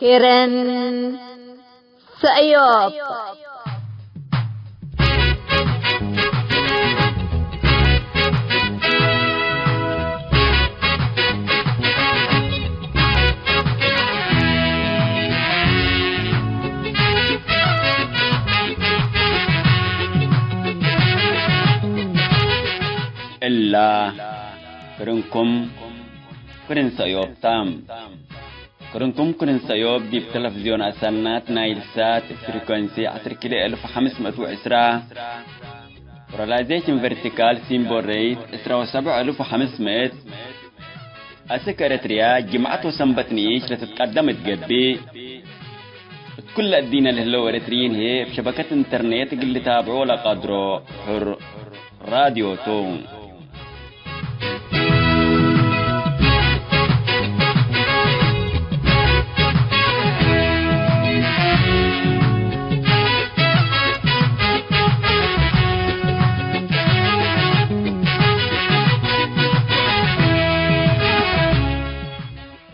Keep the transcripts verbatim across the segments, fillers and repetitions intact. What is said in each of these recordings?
ክርን ሰእዮብ። እላ ክርንኩም ክርን ሰእዮብ ታ። ክርንኩም ክርን ሰእዮብ ዲብ ተለፍዝዮን አሰናት ናይል ሳት ፍሪኮንሲ ዐስር ኪሎ እልፍ ሐምስ ምእት ወዕስራ፣ ፖላራይዜሽን ቨርቲካል ሲምቦል ሬት ዕስራ ወሰብዕ እልፍ ወሐምስ ምእት፣ አስክ ኤረትርያ ጅምዐት ወሰንበት ንኢሽ ለትትቀደም እት ገብእ፣ እት ኩለ እዲነ ለህለው ኤረትርዪን ህዬ እብ ሸበከት ኢንተርኔት እግል ልታብዖ ለቀድሮ ሕር ራድዮ ቱ።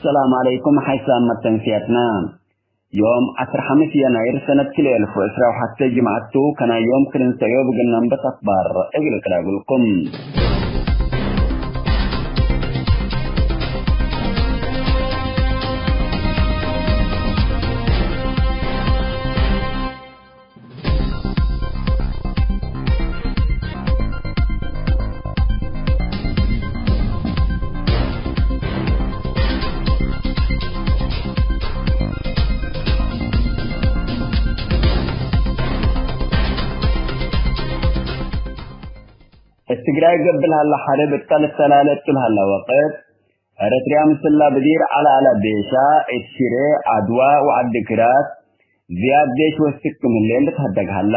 ሰላም ዐለይኩም ሐይሳም መተንስያትና። ዮም ዐስር ሐምስ የናይር ሰነት ክልኤ እልፍ ወዕስራ ወሐቴ ጅምዐት ቱ፣ ከናይ ዮም ክርን ሰእዮብ እግል ነንበስ አክባር እግል እቅረብልኩም። እት ትግራይ ገብእ ለሀለ ሐርብ እተ ልተላለ እቱ ለሀለ ወቅት፣ ኤረትርያ ምስላ ብዲር ዐለ ዐለ ቤሻ፣ እት ሽሬ፣ ዐድዋ ወዐዲ ግራት ዝያድ ዴሽ ወስክ ክም ህሌ ልትሀደግ ሀላ።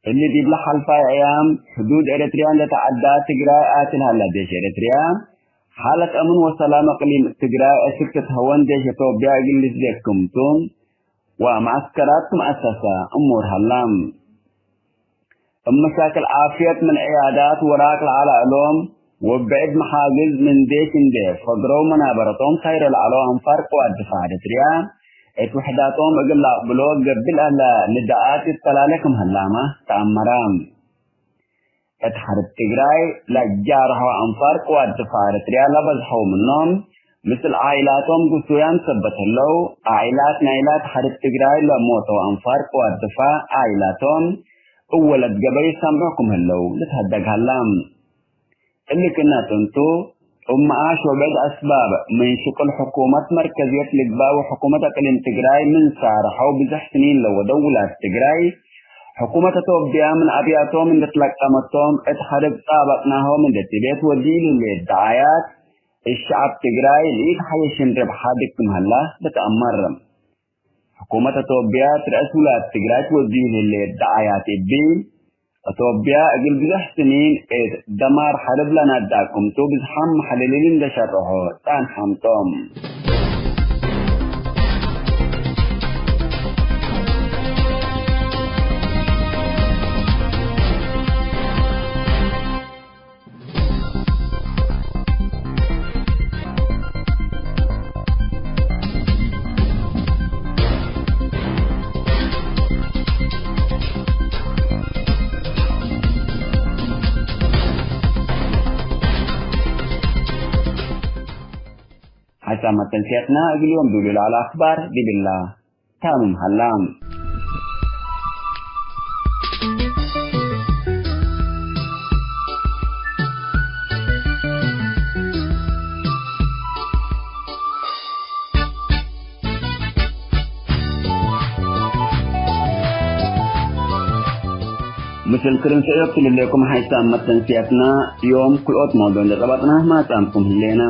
እሊ ዲብለ ሐልፋይ አያም፣ ሕዱድ ኤረትርያ እንዴ ተዐዳ ትግራይ አቲ ለሀላ ዴሽ ኤረትርያ፣ ሓለት አምን ወሰላም እቅሊም ትግራይ አስክ ትትሀወን ዴሽ ኢትዮጵያ እግል ልትዜ ክምቱ፣ ወመዐስከራት ክም አሰሰ እሙር ሀላ። እብ መሻክል ዓፍየት ምን ዕያዳት ወራቅ ለዐለ እሎም፣ ወብዕድ መሓግዝ ምን ዴሽ እንዴ ፈግረው መናበረቶም ሳይሮ ለዐለው አንፋር ቅዋት ድፋዕ ኤረትርያ፣ እት ውሕዳቶም እግል ለአቅብሎ ገብእ ለሀለ ንዳአት ይተላለ ክም ሀላመ ተአመረ። እት ሐርብ ትግራይ ለጃርሐው አንፋር ቅዋት ድፋዕ ኤረትርያ ለበዝሐው ምኖም፣ ምስል ዓኢላቶም ግሱያን ሰበት ህለው፣ ዓኢላት ናይላ እት ሐርብ ትግራይ ለሞተው አንፋር ቅዋት ድፋዕ ዓኢላቶም እወለት ገበይ ሰምዑ ክም ህለው ልትሀደግ ሀላ። እሊ ክእነ ጥንቱ፣ እብ መኣሽ ወብዕድ አስባብ፣ ምን ሽቅል ሕኩመት መርከዝየት ልግባእ ወሕኩመት አቅሊም ትግራይ ምን ሳርሐው ብዘሕ ስኒን ለወደው ውላድ ትግራይ፣ ሕኩመት አቶብያ ምን አብያቶም እንዴ ትለቀመቶም፣ እት ሐርብ ጻበጥናሆም እንዴ ትቤት ወዲል ህሌት ደዓያት፣ እብ ሸዐብ ትግራይ ለኢትሐየሽን ርብሐ ድክም ሀላ ልትአመር። ሕኩመት አቶብያ እት ረአስ ውላድ ትግራይ ትወድዩ ለህሌት ደዓያት እብ፣ አቶብያ እግል ብዘሕ ስኒን እት ደማር ሐርብ ለናዳ ክምቱ ብዝሓም መሐልሊን እንዴ ሸርሖ ጸንሐም ቶም። ሐሳብ መተንስያትና እግል ዮም ዱሉ ለዐለ አክባር ዲብላ። ታምም ሀላ። ምስል ክርን ሰእዮብ ትልሌኩም ሐይሳም መተንስያትና ዮም ክልኦት መውዱዕ እንዴ ጸባጥና ማጻምኩም ህሌና።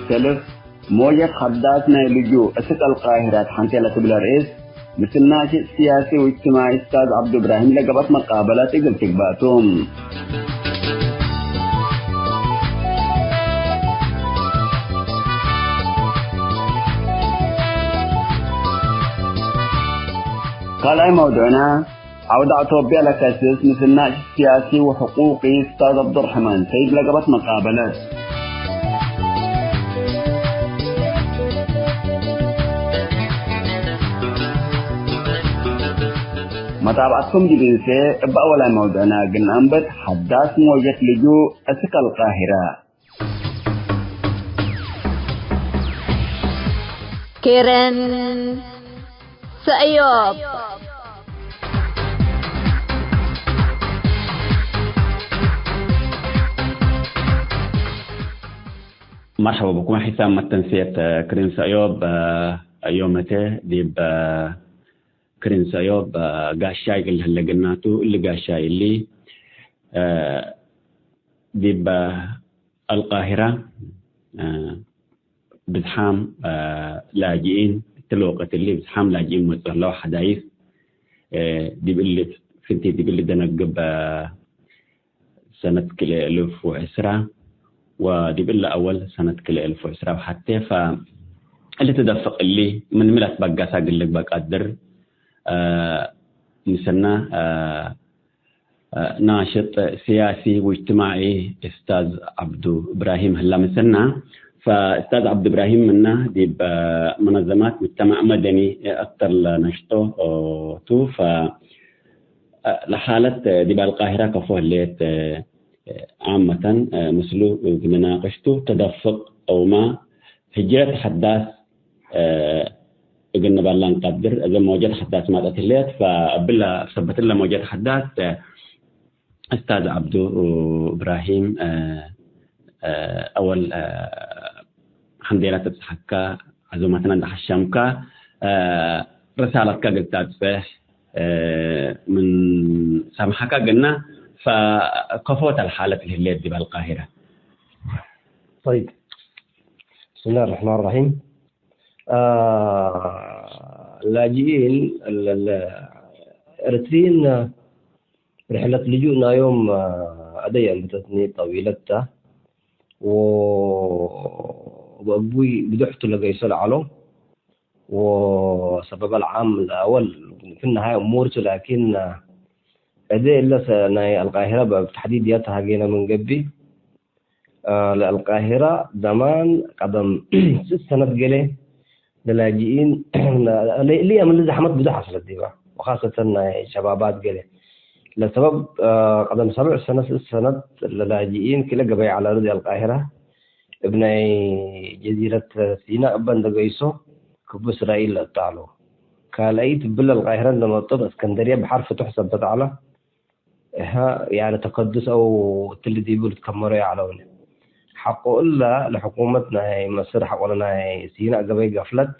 ሰልፍ ሞጀት ሐዳስ ናይ ልጁእ እስክ አልቃሂራት ሐንቴ ለትብለ ርኢስ፣ ምስል ናሽጥ ስያሲ ወእጅትማዒ እስታዝ ዐብዱ እብራሂም ለገብአት መቃበለት እግል ትግባእ ቱ። ካልኣይ መውዱዕና፣ ዐውደ አቶብያ ለከስስ ምስናሽ ሲያሲ ወሕቁቂ እስታዝ ዐብዱርሕማን ሰይድ ለገብአት መቃበለት። መታብዐትኩም ዲብ እንሴ እብ አወላይ መውድዕነ እግል ነአንብት፣ ሐዳስ ሞጀት ልጁእ እስክ አልቃሂረ። ኬረን ሰእዮብ። መርሐባ ብኩም ሒሳብ መተንስየት ክርን ሰእዮብ። ዮመቴ ዲብ ክርን ሰእዮብ ጋሻይ እግል ህለ ግናቱ፣ እሊ ጋሻይ እሊ ዲብ አልቃሂራ፣ እ፣ ብዝሓም፣ እ፣ ላጅኢን፣ እትለ ወቅት እሊ ብዝሓም ላጅኢን መጽእ ህለው ሐዳይስ፣ እ፣ ዲብ እሊ ፍንቲት ዲብ እሊ ደነግብ፣ እ፣ ሰነት ክልኤ እልፍ ወዕስራ ወዲብ እሊ አወል ሰነት ክልኤ እልፍ ወዕስራ ሐቴ፣ ፈ እሊ ትደፍቅ እሊ ምን ሚ ለትበገሰ እግል ልግበእ ቀድር፣ እ፣ ምስና፣ እ፣ ናሽጥ ስያሲ ወእጅትማዒ እስታዝ ዐብዱ እብራሂም ህላ ምስልና። ፈእስታዝ ዐብዱ እብራሂም ምና ዲብ መነዘማት ሙጅተማዕ መደኒ አክተር ለነሽጦ ቱ። ፈ ለሓለት ዲብ አልቃሂራ ከፎ ህሌት፣ ዓመተን ምስሉ እግል ንናቅሽ ቱ። ተደፍቅ አውማ ህጅረት ሐዳስ እግል ንበላ እንቀድር። እዘ መውጀት ሐዳስ ማጠት ህሌት፣ ፈእብለ ሰበት እለ መውጀት ሐዳስ እስታዝ ዐብዱ እብራሂም አወል ሐምዴላ ተብጽሐከ፣ ዐዙመትነ እንደ ሐሸምከ ርሳለትከ እግል ታብጽሕ ምን ሰምሐከ እግልነ፣ ፈከፎተ ለሓለት ለህሌት ዲብ አልቃሂረ። طيب. بسم الله الرحمن الرحيم. آه، لاجئين ال-، ال-، ኤረትርዪን ርሕለት ልጁእ ናዮም፣ አ፣ አደይ አንብተትኒ ጠዊለት ተ። ወ-፣ ወእቡይ ብዱሕቱ ለገይሶ ለዐሎ። ወሰበበ ለዓም ለአወል ፊ ነሃየ እሙርቱ፣ ላኪን፣ አ፣ እዴ እለ ሰ-፣ ናይ አልቃሂረ በ-፣ ብተሕዲድ ያተ ሃጌነ ምን ገብእ፣ አ፣ ለአልቃሂራ ደማን ቀደም ስስ ሰነት ገሌ ለላጅኢን፣ ለ-፣ ለእሊ አምሊ ዘሕመት ብዙሕ ሐስለት ዲባ፣ ወኻሰተን ናይ ሸባባት ገሌ። ለሰበብ፣ አ፣ ቀደም ሰብዕ ሰነት ስስ ሰነት ለላጅኢን ክለ ገበይ ዐለ አርድ አልቃሂራ፣ እብ ናይ ጀዚረት ሲና እበ እንደ ገይሶ ክቡ እስራኤል ለእጣሎ። ካልአይት እብለ አልቃሂረ እንደ መጦ በእስከንደርየ በሐር ፍቱሕ ሰበት ዐለ። እሀ፣ ያኒ ተከዱስ አው እትሊ ዲቡ ልትከመሮ ይዐለውኒ። ሐቆ እለ ለሕኩመት ናይ መስር ሐቆለ ናይ ሲና ገበይ ገፍለት፣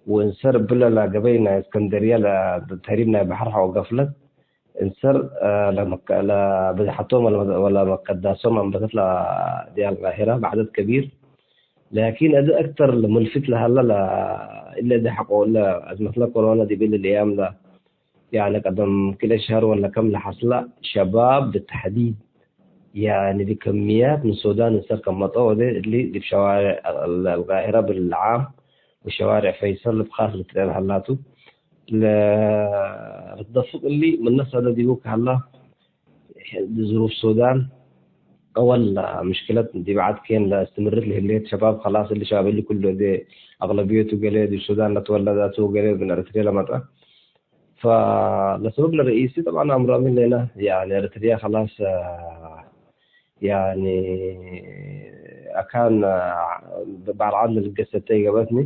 ወእንሰር እብለ ለገበይ ናይ እስከንደርየ ለተህሪብ ናይ በሐር ሐቆ ገፍለት፣ እንሰር፣ አ፣ ለመከ-፣ ለብዝሐቶም ወለ-፣ ወለመከዳሶም አንበተት ለ-፣ ዲብ አልቃሂረ በዐደድ ከቢር። ላኪን፣ እዲ አክተር ሙልፍት ለሀለ ለ-፣ እለ እዲ ሐቆ እለ አዝመትለ ኮሮና ዲብ እሊ ልእያም ለ-፣ ያኒ ቀደም ክልኤ ሸህር ወለ ከም ለሐስለ ሸባብ ብተሕዲድ፣ ያኒ ብከምያት ምን ሱዳን እንሰር ከመጠው ወደ እሊ ዲብ ሸዋርዕ አልቃሂረ ብልዓም ወሸዋርዕ ፈይሰል እብ ኻስ ልትርኤ ለሀላቱ። ለ-፣ ለትደፍቅ እሊ ምነ ሰደ ዲቡ ከሀላ ዝሩፍ ሱዳን አወል ምሽክለት ዲብ ዐድ ኬን ለእስትምርት ለህሌት ሸባብ ከላስ እሊ ሸባብ እሊ ኩሉ እዴ አቅለብየቱ ገሌ ዲብ ሱዳን ለትወለደ አቱ ገሌ ምን ኤረትርየ ለመጽአ። ፈለሰበብ ለረኢሲ ጠብዓን አምራም ህሌነ፣ ያኒ ኤረትርየ ከላስ፣ አ፣ ያኒ አካን፣ አ፣ በዐል ዐድ ለልገሰተ ኢገብአትኒ።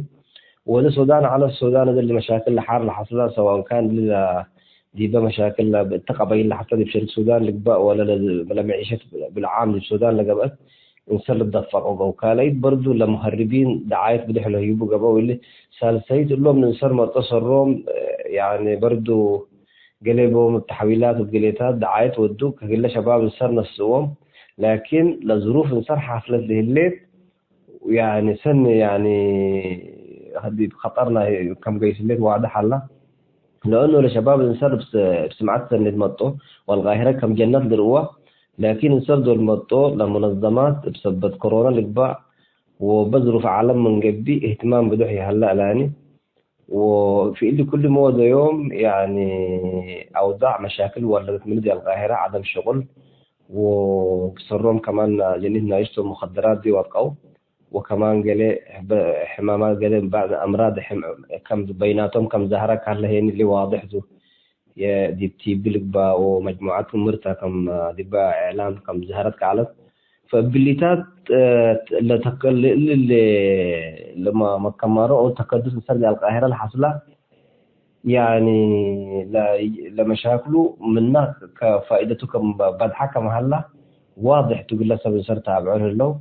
ወእሊ ሱዳን ዐለ፣ ሱዳን እሊ መሻክል ለሓር ለሐስለ፣ ሰዋእን ካን እሊ ለ-፣ ዲበ መሻክል ለ-፣ እተ ቀበይል ለሐስለ ዲብ ሸሪክ ሱዳን ልግበእ ወለ ለ-፣ ለመዒሸት ብልዓም ዲብ ሱዳን ለገብአት እንሰር ልትደፈቅ ወገው። ካልአይት በርዱ ለሙሀርቢን ደዓየት ብዱሕ ለህዩቡ ገብአው እሊ። ሳልሳይት እሎም እንሰር መርጦ ሰሮም፣ ያኒ በርዱ ገሌ ቦም እብ ተሐዊላት ወገሌታት ደዓየት ወዱ፣ ከግለ ሸባብ እንሰር ነስእዎም። ላኪን ለዝሩፍ እንሰር ሓፍለት ለህሌት፣ ያኒ ሰኒ ያኒ ዲብ ኸጠር ናይ ከም ገይስ ህሌት ዋድሕ ዐላ። ለእኑ ለሸባብ እንሰር እብ ስ-፣ እብ ስምዐት ሰኒ ትመጦ ወአልቃሂረ ከም ጀነት ልርእዋ። ላኪን እንሰር ዶል መጦ ለሙነዘማት እብ ሰበት ኮሮና ልግባእ ወበዝሩፍ ዐለም ምን ገብእ እህትማም ብዱሕ ይሀለ አላኒ። ወፊ እሊ ኩሉ መወዘዮም፣ ያኒ፣ አውዳዕ መሻክል ወለደት ምን ዲብ አልቃሂራ፣ ዐደም ሽቁል፣ ወብሰሮም ከማን ጀኒት ናይሽቶ ሙከደራት ዲ ወድቀው፣ ወከማን ገሌ ሕማማት ገሌ ባዕድ አምራድ ሕም-፣ ከም በይናቶም ከም ዛህራ ካለ ሄኒ እሊ ዋድሕ ቱ። የዲብ ቲቢ ልግባእ ወመጅሙዓት ምርታ ከም ዲባ እዕላም ከም ዝሀረት ከዐለት፣ ፈእብሊታት ለተከ-፣ ለ-፣ ለ-፣ ለመ-፣ መከማሮ አው ተከዱስ እንሰር ለአልቃሂረ ለሐስላ፣ ያኒ ለ-፣ ለመሻክሉ ምና ከፋኢደቱ ከም በ-፣ በድሐ ከም ሀላ ዋድሕ ቱ። ግለ ሰብ እንሰር ታብዖ ለህለው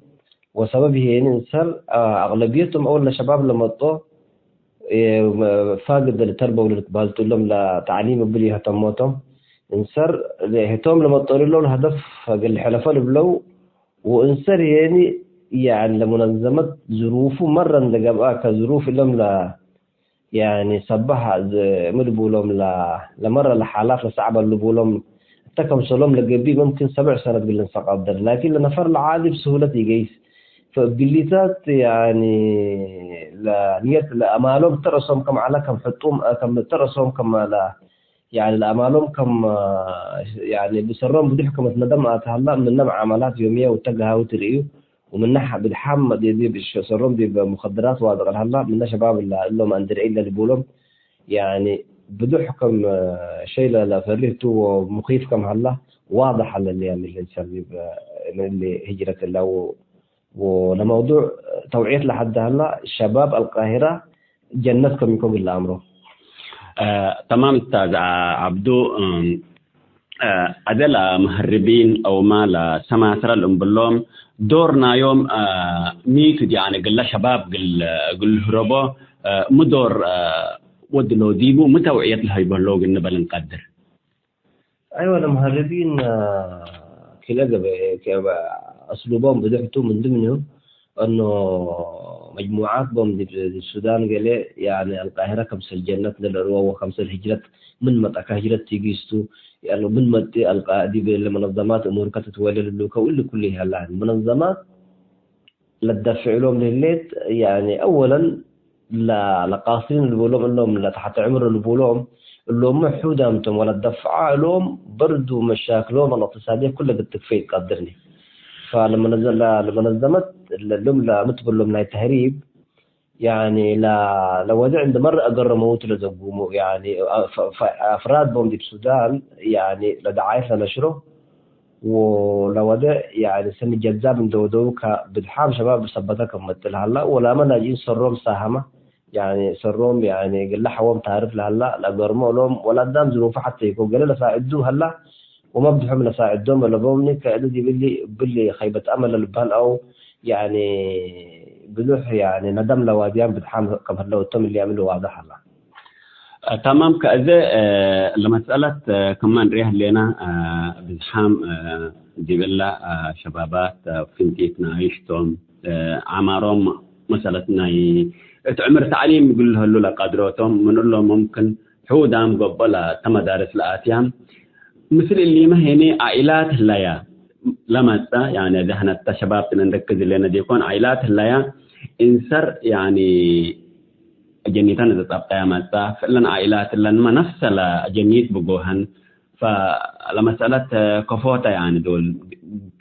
ወሰበብ ህዬኒ እንሰር አቅለብየቶም አወል ለሸባብ ለመጦ ፋግድ ለልተርበው ለልትባልቱ እሎም ለተዕሊም እብል ይሀተሞቶም። እንሰር ህቶም ለመጦ ልለው ለሀደፍ እግል ሕለፈ ልብለው ወእንሰር ሄኒ፣ ያኒ፣ ለሙነዘመት ዝሩፉ መረ እንደ ገብአ ከዝሩፍ እሎም ለ-፣ ያኒ፣ ሰባህ ዝ-፣ ሚ ልቡሎም ለ-፣ ለመረ ለሓላት ለሰዕበ ልቡሎም እተ ከምሰሎም ለገብእ መምክን ሰብዕ ሰነት እግል ልንሰቀድር። ላኪን ለነፈር ለዓዲ ብስሁለት ኢገይስ። ፈእብሊታት፣ ያኒ፣ ለንየት ለአማሎም ተረሶም ከም ዐለ፣ ከም ሕጡም፣ ከም ተረሶም ከም ለ-፣ ያኒ፣ ለአማሎም ከም፣ ያኒ፣ ብሰሮም ብዙሕ ከም እትነደም አተ ሀላ፣ ምነ መዓመላት ዮምየ ወተገሃዊ ትርእዩ፣ ወምነ ሐ-፣ ብድሓም ዲብ፣ ዲብ ሸ-፣ ሰሮም ዲብ ሙከደራት ዋድቅ ለሀላ፣ ምነ ሸባብ እለ እሎም አንድርዒ ለልቡሎም፣ ያኒ፣ ብዙሕ ከም ሸይ ለ-፣ ለፈሪህ ቱ ወሙኺፍ ከም ሀላ፣ ዋድሕ ሀለ። ያኒ፣ ለሰር ዲብ ምን እሊ ህጅረት እለ ወ-፣ ወለመውዱዕ ተውዕየት ለሐደ ሀላ፣ ሸባብ አልቃሂራ ጀነት ከም ኢኮን እግል ለአምሮ። አ፣ ተማም እስታዝ አ-፣ ዐብዱ፣ እም፣ አ፣ አዜ ለመሀርቢን አውማ ለሰማስረ ለእምብሎም ዶር ናዮም፣ አ፣ ሚ ቱ ዲአነ እግለ ሸባብ እግል፣ እግል ህረቦ፣ አ፣ ሚ ዶር፣ አ፣ ወድሎ ዲቡ ሚ ተውዕየት ለሀይቦ ህለው እግል ንበል እንቀድር? አይወ፣ ለመሀርቢን ክለ ገበ፣ አስሉቦም ብዱሕ ቱ። ምን ድምኑ እኖ መጅሙዓት ቦም ዲብ፣ ዲብ ሱዳን ገሌ፣ ያኒ፣ አልቃሂረ ከምሰል ጀነት ለልአርወ ወከምሰል ህጅረት ምን መጠከ ህጅረት ቲጊስቱ፣ ያኒ፣ ምን መጤ አልቃ-፣ ዲብ ለመነዘማት እሙር ከትትወሌ ልብሉ ከእሊ ኩሉ ይሀላ። መነዘማት ለትደፍዕ እሎም ለህሌት፣ ያኒ፣ አወለን ለ-፣ ለቃሲሪን ልቡሎም እሎም ለተሐተ ዕምር ልቡሎም እሎምመ ሑዳም ቶም ወለትደፍዓ እሎም በርዱ መሻክሎም አልእቅትሳድየ ኩለ እግል ትክፈ ኢትቀድርኒ። ፈለመነዘ-፣ ለ-፣ ለመነዘመት እሎም ለምትብሎም ናይ ተህሪብ፣ ያኒ፣ ለ-፣ ለወድዕ እንደ መረ አገረመውቱ ለዘጉሙ፣ ያኒ፣ አፍ-፣ አፍ-፣ አፍራድ ቦም ዲብ ሱዳን፣ ያኒ፣ ለደዓየት ለነሽሮ፣ ወለወደ፣ ያኒ፣ ሰኒ ጀዛብ እንደ ወደው ከብድሓም ሸባብ ሰበተ ከም መጥል ሀላ፣ ወላመ ናጂን ሰሮም ሳሀመ፣ ያኒ፣ ሰሮም፣ ያኒ፣ እግለ ሐዎም ታርፍ ለሀላ፣ ለገርሞ እሎም፣ ወለአዳም ዝሩፉ ሐቴ ኢኮ፣ ገሌ ለሳዕዱ ሀላ፣ ወመብድሖም ለሳዕዶም አለቦምኒ፣ ከእሊ ዲብሊ፣ እብሊ ኸይበት አመል ለልበህል አው፣ ያኒ፣ ብዱሕ፣ ያኒ፣ ነደም ለዋድያም ብድሓም ከም ህለው እቶም እሊ አምል ዋድሕ ሀላ። ተማም፣ ከእዘ ለመስአለት ክመ እንርኤ ህሌነ፣ ብዝሓም ዲብ እለ ሸባባት ፍንቲት ናይሽ ቶም፣ ዐማሮም መሰለት ናይ እት ዕምር ተዕሊም እግል ለህሉ ለቀድሮቶም፣ ምን እሎም ሙምክን ሕውዳም ገብኦ ለተ መዳርስ ለአትያም፣ ምስል እሊመ ህኒ ዓኢላት ህለያ ለመጸ፣ ያኒ፣ ደህነተ ሸባብ ትንንደክዝ እሌነ ዲኮን፣ ዓኢላት ህለያ እንሰር፣ ያኒ፣ አጀኒተን እተ ጸብጠያ መጽአ፣ ፍእለን ዓኢላት እለንመ ነፍሰ ለአጀኒት ብጎሀን፣ ፈለመሰአለት ከፎተ፣ ያኒ፣ ዶል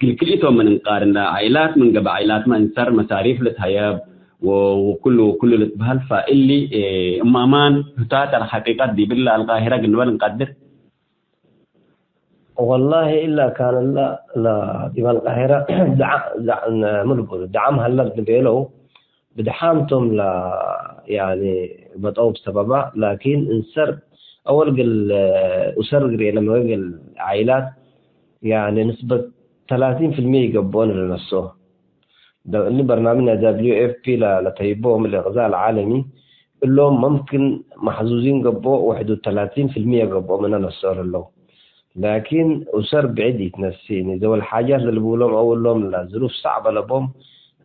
ክል-፣ ክልኢቶም ምን እንቃርን ለዓኢላት ምን ገብአ ዓኢላትመ እንሰር መሳሪፍ ልትሀየብ ወ-፣ ወኩሉ፣ ወኩሉ ልትበሀል፣ ፈእሊ፣ እ፣ እማማን ህታተ ለሐቂቀት ዲብለ አልቃሂረ ግንበል እንቀድር። ወላሂ፣ እለ ካን እለ፣ እለ ዲብ አልቃሂረ ደዓ-፣ ደዓ-፣ ምን ልቡሉ፣ ደዓም ሀለት ንቤለው፣ ብድሓም ቶም ለ-፣ ያኒ መጠው ብሰበባ፣ ላኪን እንሰር አወል እግል ኡሰር እግል ርኤነ መ እግል ዓኢላት፣ ያኒ ንስበት ተላቲን ፊልሚ ይገብኦን ለነስኦ። ደ-፣ እሊ በርናምጅ ናይ ደብሊዩ ኤፍ ፒ ለ-፣ ለተይቦም ለግዛእ ለዓለሚ፣ እሎም መምክን መሕዙዚን ገብኦ፣ ወሕዱድ ተላቲን ፊልሚ የገብኦ ምነ ነስኦ ለለው። ላኪን ኡሰር ብዕድ ኢትነስእኒ፣ ዘወል ሓጃት ለልቡሎም አው እሎም ለዝሩፍ ሰዕብ አለቦም፣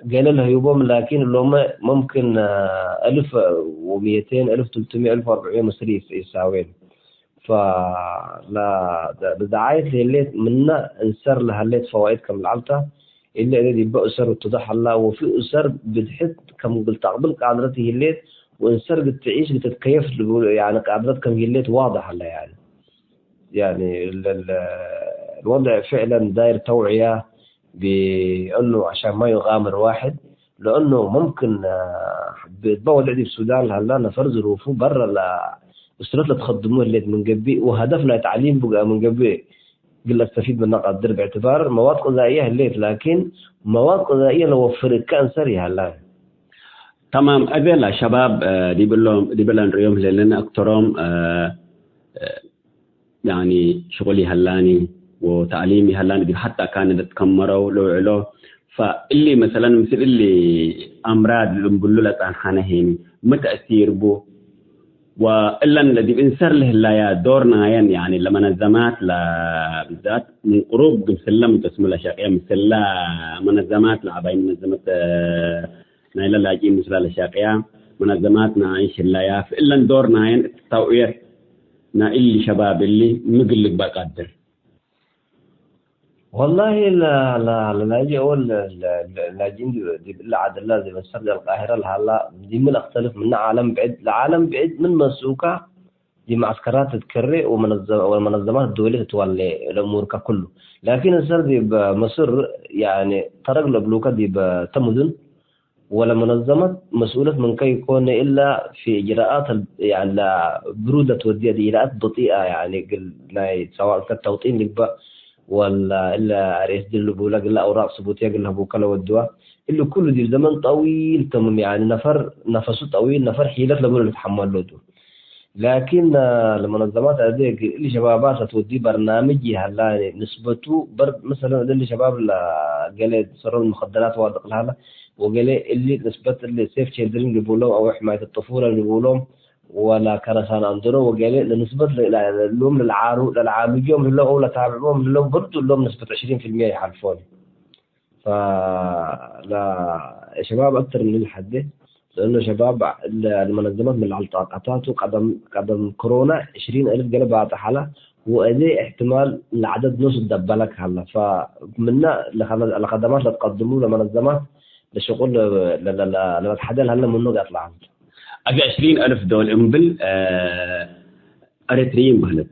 ገሌ ለህዩቦም፣ ላኪን እሎመ መምክን አልፍ ወሚእቴን፣ አልፍ ትልቱሚት፣ አልፍ ወአርብዕሚት ምስል ኢሳዌን። ፈ-፣ ለ-፣ ለደዓየት ለህሌት ምነ እንሰር ለሀሌት ፈዋኢድ ከም ለዐልተ፣ እሊ እለ ዲበ ኡሰር እትደሕ ሀላ፣ ወፊ ኡሰር ብድሕት ከም እግል ተቅብል ቃድረት ይህሌት፣ ወእንሰር ግትዒሽ ግትትከየፍ ልቡ፣ ያኒ ቃድረት ከም ሂሌት ዋድሕ አለ። ያኒ፣ ያኒ ለ-፣ ለ-፣ الوضع فعلا داير توعية بأنه عشان ما يغامر واحد، لأنه ممكن، አ፣ ብእባ ወድዕ ዲብ ሱዳን ለሀላ ነፈር ዝሩፉ በረ ለእስረት ለትከድሙ ህሌት ምን ገብእ ወሀደፍ ናይ ተዕሊም ብግአ ምን ገብእ እግል ለስተፊድ ምነ ቀድር፣ ብዕትባር መዋድ ቅዛእየ ህሌት፣ ላኪን መዋድ ቅዛእየ ለወፍር እከ እንሰር ይሀላ። ተማም። እቤ ለሸባብ፣ እ፣ ዲብ እሎም፣ ዲብ ለንርእዮም ህሌነ አክተሮም፣ እ፣ እ፣ ያኒ ሽቁል ይሀላኒ ወተዕሊም ይሀላኒ ዲብ ሐታ ካን ልትከመረው ለውዕሎ። ፈእሊ መሰለን ምስል እሊ አምራድ ልእምብሉ ለጸንሐነ ሄኒ ሚ ተእሲር ቡ? ወእለን ለዲብ እንሰር ለህላያ ዶር ናየን፣ ያኒ ለመነዘማት ለ-፣ ብዛት ምን ቅሩብ ግምስለ ምንተስሙ ለሸቅየ ምስለ መነዘማት ለዐባይ መነዘመት፣ እ፣ ናይለ ላጂ ምስለ ለሸቅያ መነዘማት ናይሽ ህላያ፣ ፍእለን ዶር ናየን እት ተውዕየት ናይ እሊ ሸባብ እሊ ምግል ልግበእ ቀድር? ወላሂ ለ-፣ ለ-፣ ለላጂ አወል ለ-፣ ለ-፣ ለ-፣ ላጂን ዲብ፣ ዲብ እለ ዐድላ ዲብ መሰር ዲብ አልቃሂረ ለሀላ ዲብ ምን አክተልፍ ምነ ዓለም ብዕድ፣ ለዓለም ብዕድ ምን መስኡካ ዲብ መዐስከራት ትትከሬ ወመነዘ-፣ ወመነዘማት ደወልየ ትትዋሌ ለእሙርከ ኩሉ። ላኪን እንሰር ዲብ መስር ያኒ ተረግ ለብሉከ ዲብ ተ ሙዱን ወለመነዘመት መስኡለት ምን ከይኮነ እላ ፊ እጅራአት ال-፣ ያኒ ለብሩድ ለትወድየ ዲ ኢጅራአት በጢአ፣ ያኒ እግል ናይ ሰዋእ እከ ተውጢን ልግበእ ወላ እለ አር ኤስ ዲ ልቡለ እግለ አውራቅ ስቡትየ እግል ለህቡከ ለወድዋ። እሊ ኩሉ ዲብ ዘመን ጠዊል ተምም፣ ያኒ ነፈር ነፈሱ ጠዊል፣ ነፈር ሒለት ለብሎ ልትሐመሎ ቱ። ላኪን፣ አ፣ ለመነዘማት አዜ እሊ ሸባባት ለትወዲ በርናምጅ ይሀላ፣ ንስበቱ በርድ፣ መሰለን፣ እሊ ሸባብ ለገሌ ሰሮም ሙከደራት ዋድቅ ለሀላ፣ ወገሌ እሊ ንስበት እሊ ሴፍ ቼልድሪን ልቡሎም አው ሕማየት ጥፉለ ልቡሎም፣ ወላ ከረ ሳን አንድሮ ወገሌ ለንስበት ለ-፣ ለ-፣ እሎም ለልዓሩ-፣ ለልዓሉጆም ህለው አው ለታብዕቦም ህለው በርዱ እሎም ንስበት ዕሽሪን ፊልሚየ ይሓልፎኒ። ፈ-፣ ለሸባብ አክተር ምን ልሐዴ፣ ለእኑ ሸባብ ለ-፣ ለመነዘመት ምን ለዐል ጣቀታቱ ቀደም፣ ቀደም ክሮና ዕሽሪን አልፍ ገሌ ባጽሕ ዐለ፣ ወእዜ እሕትማል ለዐደድ ኖስ ደበለክ ሀለ። ፈምነ ለከ-፣ ለከደማት ለትቀድሙ ለመነዘማት ለሽቁል ለ-፣ ለ-፣ ለ-፣ ለ-፣ ለመትሐዴ ለሀለ ምኑ ጋጥ ለዐልት። አዜ ዕሽሪን አልፍ ዶል እምብል፣ አ፣ ኤረትርይን በህለት።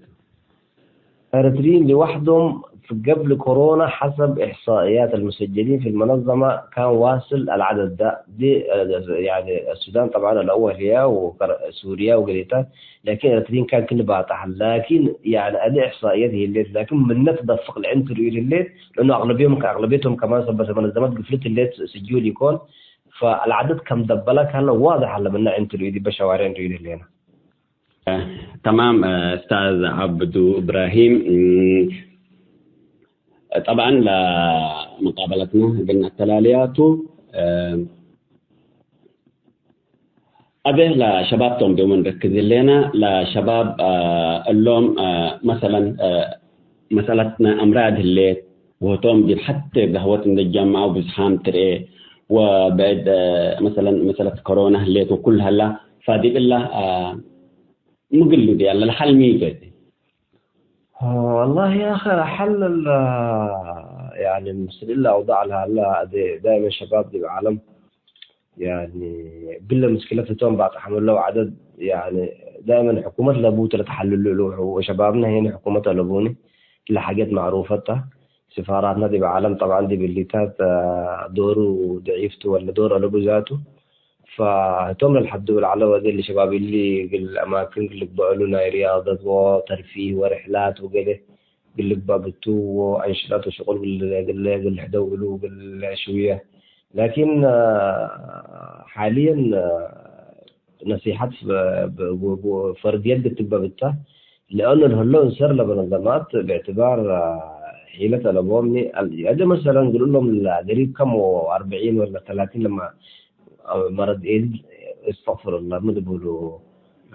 ኤረትርይን ሊወሕዶም፣ في قبل كورونا حسب إحصائيات المسجلين في المنظمة كان واصل العدد ده. دي، آه، يعني السودان طبعًا الأول هي وكر-، سوريا وغيرها، لكن إريتريين كان كل باطح. لكن يعني هذه إحصائيات هي اللي، لكن من نتدفق لعنتر اللي، لأنه أغلبيهم، أغلبيتهم كمان سبب منظمات قفلت اللي سجول يكون، فالعدد كم دبلك هلا واضح هلا من عنتر اللي بشوارع اللي هنا. ተማም፣ ኡስታዝ ዐብዱ እብራሂም፣ ጠብዐን ለመቃበለትና እግል ነአተላልያቱ፣ አዜ ለሸባብ ቶም ዶሞ ንረክዝ ህሌነ፣ ለሸባብ እሎም፣ መሰለን፣ መሰለት ናይ አምራድ ህሌት፣ ወህቶም ዲብ ሐቴ ገህወት እንዴ ጀምዐው ብዝሓም ትርኤ፣ ወብዕድ፣ መሰለን፣ መሰለት ኮሮና ህሌት ወኩል ሀላ፣ ፈዲብ እላ፣ ምግል ዲያለ ለሐል ሚ ገዜ? والله يا أخي، حل ال-، يعني، ምስል እለ አውዳዕ ለሀለ፣ ዳይመን ሸባብ ዲብ ዓለም፣ ያኒ፣ እግለ ምሽክለት ህቶም ባጽሐም እለው ዐደድ፣ ያኒ፣ ዳይመን ሕኩመት ለቡት ለተሐልሉ እሉ፣ ወሸባብነ ሄኒ ሕኩመት አለቡኒ፣ ለሐጌት ማዕሩፈት ተ። ስፋራትነ ዲብ ዓለም ጠብዓን ዲብ እሊታት፣ አ፣ ዶሩ ደዒፍ ቱ ወለ ዶር አለቡ ዛቱ። ፈህቶም ለልሐዱ ለዐለ ወዜ እሊ ሸባብ እሊ እግል አማክን እግል ልግበእ እሉ ናይ ርያደት ወተርፊህ ወርሕላት ወገሌ እግል ልግበእ ብቱ ወአንሽጠት ወሽቁል እግል፣ እግል፣ እግል ልሕደው እሉ እግል ሽውየ። ላኪን፣ አ፣ ሓልየን፣ አ፣ ነሲሐት ፈ-፣ ብ-፣ ብ-፣ ብ-፣ ፈርድየት ግትበ ብተ፣ ለአኑ ለህሎ እንሰር ለመነዘማት ብዕትባር፣ አ፣ ሒለት አለቦም። አል-፣ አዜ መሰለን ግል እሎም ለገሪብ ከም ወአርበዒን ወለ ተላቲን ለማ፣ አ፣ መረድ ኤድስ፣ እስተግፍሩላህ፣ ምን ልብሉ፣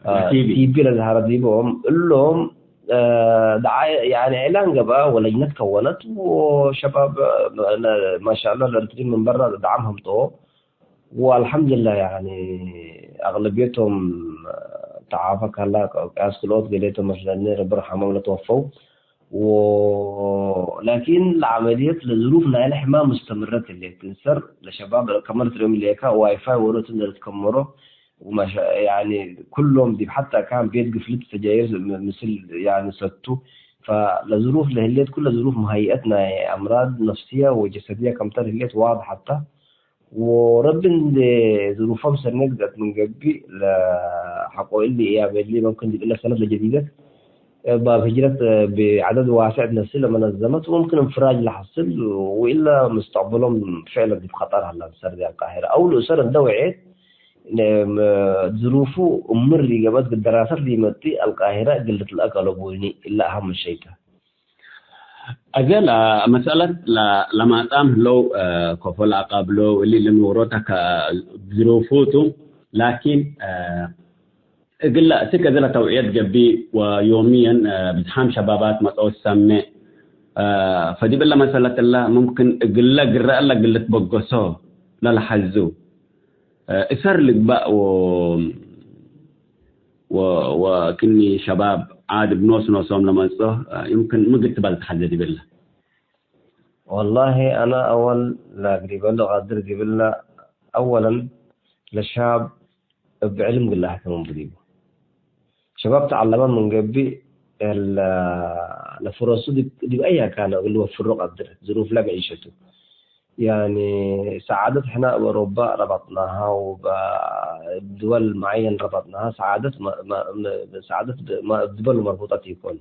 አ፣ ቲቢ። ቲቢ ለዝሃረ ዲቦም፣ እሎም፣ አ፣ ደዓ-፣ ያኒ፣ እዕላን ገብአ ወለጅነት ከወነት ወሸባብ፣ አ፣ ማሻአላህ፣ ለኤርትሪ ምን በራ ደዓም ሀምጠዎ። ወአልሐምዱሊላህ፣ ያኒ፣ አቅለብየቶም ተዓፈ ካላ፣ ቅያስ ክልኦት ገሌቶም መስለኒ፣ ረቢ ረሐሞም ለትወፈው። ወ-፣ ላኪን ለዐመልየት ለዝሩፍ ናይለ ሕማም ሙስተምረት ህሌት። እንሰር ለሸባብ ከመ ልትርእዮም ሌከ፣ ዋይፋይ ወሮት እንደ ልትከመሮ፣ ወመሸ-፣ ያኒ ኩሎም ዲብ ሐታ ካን ቤት ግፍልት ሰጃይር ም-፣ ምስል ያኒ ሰቱ። ፈለዝሩፍ ለህሌት ኩለ ዝሩፍ መሀይአት ናይ አምራድ ነፍስየ ወጀሰድየ ከምተ ለህሌት ዋድሐ ተ። ወረቢ እንዴ ዝሩፎም ሰኔት ገአት ምን ገብእ ለሐቆ እሊ እያም እሊ መምክን ዲብ እለ ሰነት ለጀዲደት ባብ ህጅረት ብዐደድ ዋስዕ ነስእ ለመነዘመት ወምክን እንፍራጅ ለሐስል ወኢለ ሙስተቅበሎም ፍዕለን ዲብ ኸጠር ሀላ። ሰር ዲብ አልቃሂረ አው ለእሰር እንደ ወዔት ዝሩፉ እምር ኢገብአት እግል ደራሰት ሊመጽእ አልቃሂረ እግል ልትለአክ አለቡኒ። እለ አሀም ሸይ ተ። አዜ ለመሰአለት ለ-፣ ለማጻም ህለው፣ እ፣ ኮፎ ለአቃብሎ እሊ ልንውሮተ ከዝሩፉ ቱ። ላኪን፣ እ፣ እግለ እስክ እዜ ለተውዕየት ገብእ ወዮምየን፣ እ፣ ብዝሓም ሸባባት መጽኦ ሰሜዕ፣ እ፣ ፈዲብ እለ መሰለት እለ ሙምክን እግለ ግረ እለ እግል ልትበገሶ ለለሐዙ፣ እ፣ እሰር ልግባእ ወ-፣ ወ-፣ ወክኒ ሸባብ ዓድ ብኖስ ኖሶም ለመጽኦ፣ እ፣ ይምክን ምግድ ትበል ተሐዜ ዲብለ። ወላሂ፣ አነ አወል ለአግሪበሉ ቀድር ዲብለ፣ አወለን ለሻብ እብ ዕልም ግለ አህተመም ብዲቡ። ሸባብ ተዐለመ ምን ገብእ፣ ለ-፣ ለፍረሱ ዲብ፣ ዲብ አይ አካነ እግል ልወፍሮ ቀድር፣ ዝሩፍ ለመዒሸቱ። ያኒ ሰዓደት ሕነ እብ አውሮፓ ረበጥናሃ ወበ-፣ ድወል መዓየን ረበጥናሃ፣ ሰዓደት መ-፣ መ-፣ መ-፣ ሰዓደት ብ-፣ መ-፣ ድበል መርቡጠት ኢኮን።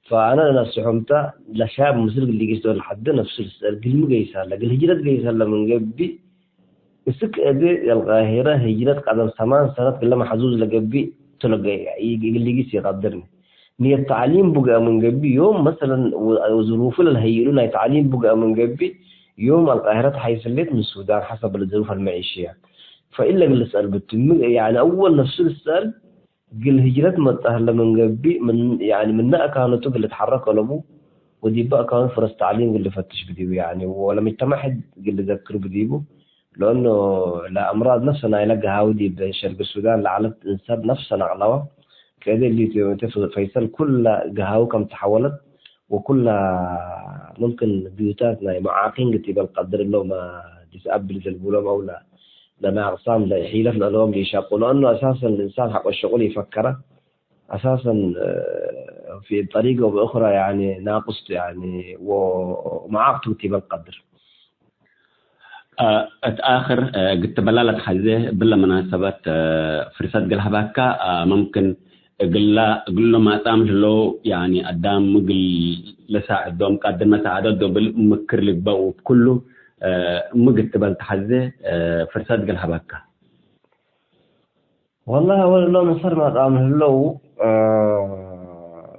ፈአነ ነስሖም ተ ለሻብ ምስል እግል ሊጊስ ዶል ሐደ ነፍሱ ልስአል፣ እግልሚ ገይሰ ሀለ፣ እግል ህጅረት ገይሰ ሀለ ምን ገብእ፣ እስክ እብ አልቃሂረ ህጅረት ቀደም ሰማን ሰነት እግለ መሐዙዝ ለገብእ ቱ ለገ-፣ እግል ሊጊስ ኢቀድርኒ። ንየት ተዕሊም ቡገአ ምን ገብእ ዮም መሰለን ወ-፣ ወዝሩፉ ለልሀይእሉ ናይ ተዕሊም ቡገአ ምን ገብእ ዮም አልቃሂረ ተሐይስ ህሌት ምን ሱዳን ሐሰብ ለዝሩፍ አልመዒሽየ። ፈኢለ እግል ልስአል ብትም፣ ያኒ አወል ነፍሱ ልስአል እግል ህጅረት መጽአ ህለ ምን ገብእ ምን፣ ያኒ ምነ አካኑ ቱ እግል ልትሐረክ አለቡ ወዲበ አካኑ ፍረስ ተዕሊም እግል ልፈትሽ ብዲቡ። ያኒ ወለምጅተማዕ ሕድ እግል ልዘክር ብዲቡ። ለእኑ ለአምራድ ነፍሰ ናይለ ገሃዊ ዲብ ሸርቅ ሱዳን ለዐለት እንሰር ነፍሰ ነቅለወ። ከእደ እሊ ተ-፣ ፈይሰል ኩለ ገሃዊ ከም ተሐወለት ወኩለ ሙምክን ብዩታት ናይ መዓቂን ዲብ አልቀድር እሎም ዲስአብሊቲ ልቡሎም አው ለ-፣ ለናቅሳም ለሒለት ለእሎም ሊሻቁ። ለእኑ አሳሰን ልእንሳን ሐቆ ሸቁል ኢፈከረ። አሳሰን፣ እ፣ ፊ ጠሪቀ ወበእኽራ፣ ያኒ፣ ናቅስቱ፣ ያኒ፣ ወመዓቅቱ ዲብ አልቀድር። እ፣ እት አክር፣ እ፣ ግትበላ ለትሐዜ፣ ብለ መናሰበት፣ እ፣ ፍርሰት እግል ሀባካ፣ እ፣ መምክን እግላ፣ እግሎም አጻም ህለው፣ ያኒ፣ አዳም ምግል ለሳዕዶም፣ ቃድር መሳዕደት ዶብል ምክር ልግበእ ወብኩሉ፣ እ፣ ምግትበል ተሐዜ፣ እ፣ ፍርሰት እግል ሀባካ። ወላሂ፣ አወል እሎም እንሰር ማጣም ህለው፣ እ፣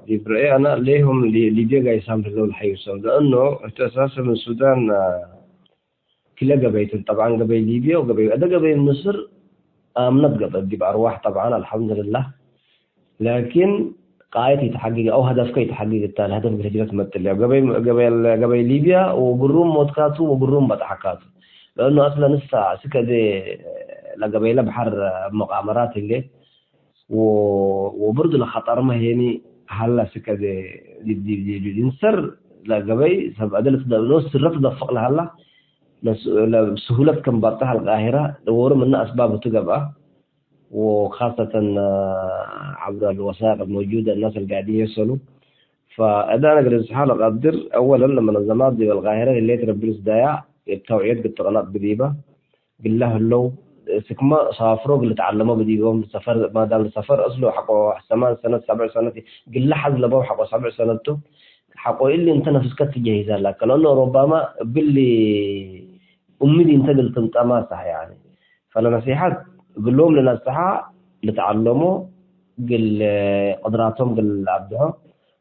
ዲብ ረአይ አነ፣ ሌሆም ሊ-፣ ሊብየ ጋይሳም ህለው ለሐዩሶም። ለእኖ እት አሳሰ ምን ሱዳን፣ እ፣ ክለ ገበይትን፣ ጠብዓን፣ ገበይ ሊብየ ወገበይ፣ አደ ገበይ ምስር አምነት ገበት ዲብ አርዋሕ፣ ጠብዓን፣ አልሐምዱልላህ። ላኪን፣ ቃየት ኢተሐግግ አው ሀደፍከ ኢተሐግግ እተ፣ ለሀደፍ እግል ህጅረት መጥል። ገበይ፣ ገበይ፣ ገበይ ሊብያ ወግሩም ሞትካቱ ወግሩም በጥሐካቱ። ለእኑ አስለን እሳ እስከ እዜ ለገበይለ በሐር መቃመራት ህሌት ወ-፣ ወብርዱ ለኸጠርመ ሄኒ ሀላ እስከ እዜ ዲ-፣ ዲ-፣ ዲ-፣ ዲ-፣ እንሰር ለገበይ ሰብ አደ ልትደ-፣ ኖስ ስረ ትደፍቅ ለሀላ ለስ-፣ ለስሁለት ከም በጥሕ አልቃሂራ ወሩ ምነ አስባብ እቱ ገብአ። وخاصة عبر الوثائق الموجودة الناس القاعدين يسألوا. فأدانا قد الحال قدر أولا لمنظمات ዲብ አልቃሂረ ህሌት ረቢ ልስዳያ እብ ተውዕየት ግትቅለጥ ብዲበ ግለ ህለው ስክመ ሳፍሮ ግል ተዓለመ ብዲቦም ሰፈር ማዳም ሰፈር እስሉ ሐቆ ሰማን ሰነት ሰብዕ ሰነት ግለ ሐዝ ለበው ሐቆ ሰብዕ ሰነት ቱ ሐቆ እሊ እንተ ነፍስከ ትጀሂዘ ላከ ለእነ ሮባማ እብሊ እምዲ እንተ ግል ትምጠማ ሳህ ያኒ ፈለነሲሐት እግሎም ለነስሐ ልትዐለሞ እግል ቅድራቶም እግል ለአብድሖ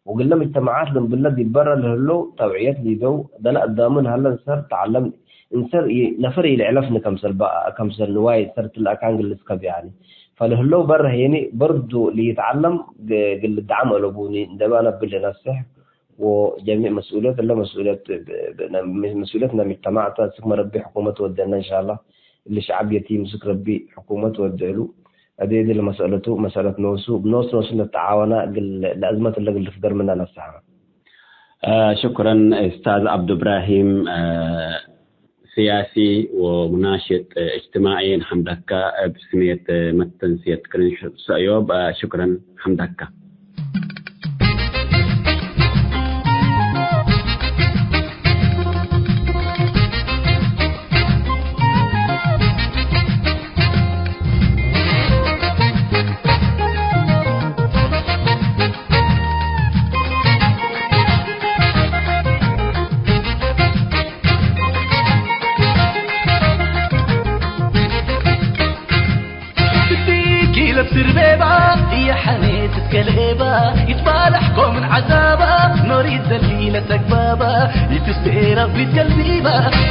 ወእግለ ምጅተማዓት ለእምብለ ዲብ በረ ለህለው ተውዕየት ሊደው ደለ አዳሙ ለሀለ እንሰር ተዐለም እንሰር ኢ-፣ ነፈር ኢልዕለፍኒ ከምሰል በ-፣ ከምሰል ንዋይ ሰርት ለአካን እግል ልስከብ ያኒ ፈለህለው በረ ሄኒ በርዱ ልይትዐለም ግ-፣ እግል ልደዓም አለቡኒ እንዴ ባነብል ልነስሕ ወጀሚዕ መስኡልየት እለ መስኡልየት ብ-፣ ብ-፣ ነ-፣ መስኡልየት ነሚጅተማዕ ተ፣ እስክ መረቢ ሕኩመት ወደነ እንሻላህ። እሊ ሸዐብ የቲም እስክ ረቢ ሕኩመት ወደ እሉ። አዜ እሊ ለመስአለቱ መስአለት ኖሱ፣ ብኖስ ኖሱ ነተዓወና እግል ለአዝመት እለ እግል ልፍገር ምነ ነስሐ። አ፣ ሽኩረን ኡስታዝ ዐብዱ እብራሂም። አ፣ ስያሲ ወሙናሽጥ እጅትማዒ ንሐምደካ። እብ ስሜት መተንስየት ክርን ሰእዮብ፣ ሽክረን ሐምደካ። ትዲኪ ለብስር ቤባ፣ እየ ሐኔት እትከልኤባ፣ ይትባለሕ ኮምን ዐዛባ፣ ኖሪት ደሊ ለተግባባ፣ ይትስቴራ ዊት ገልቢባ፣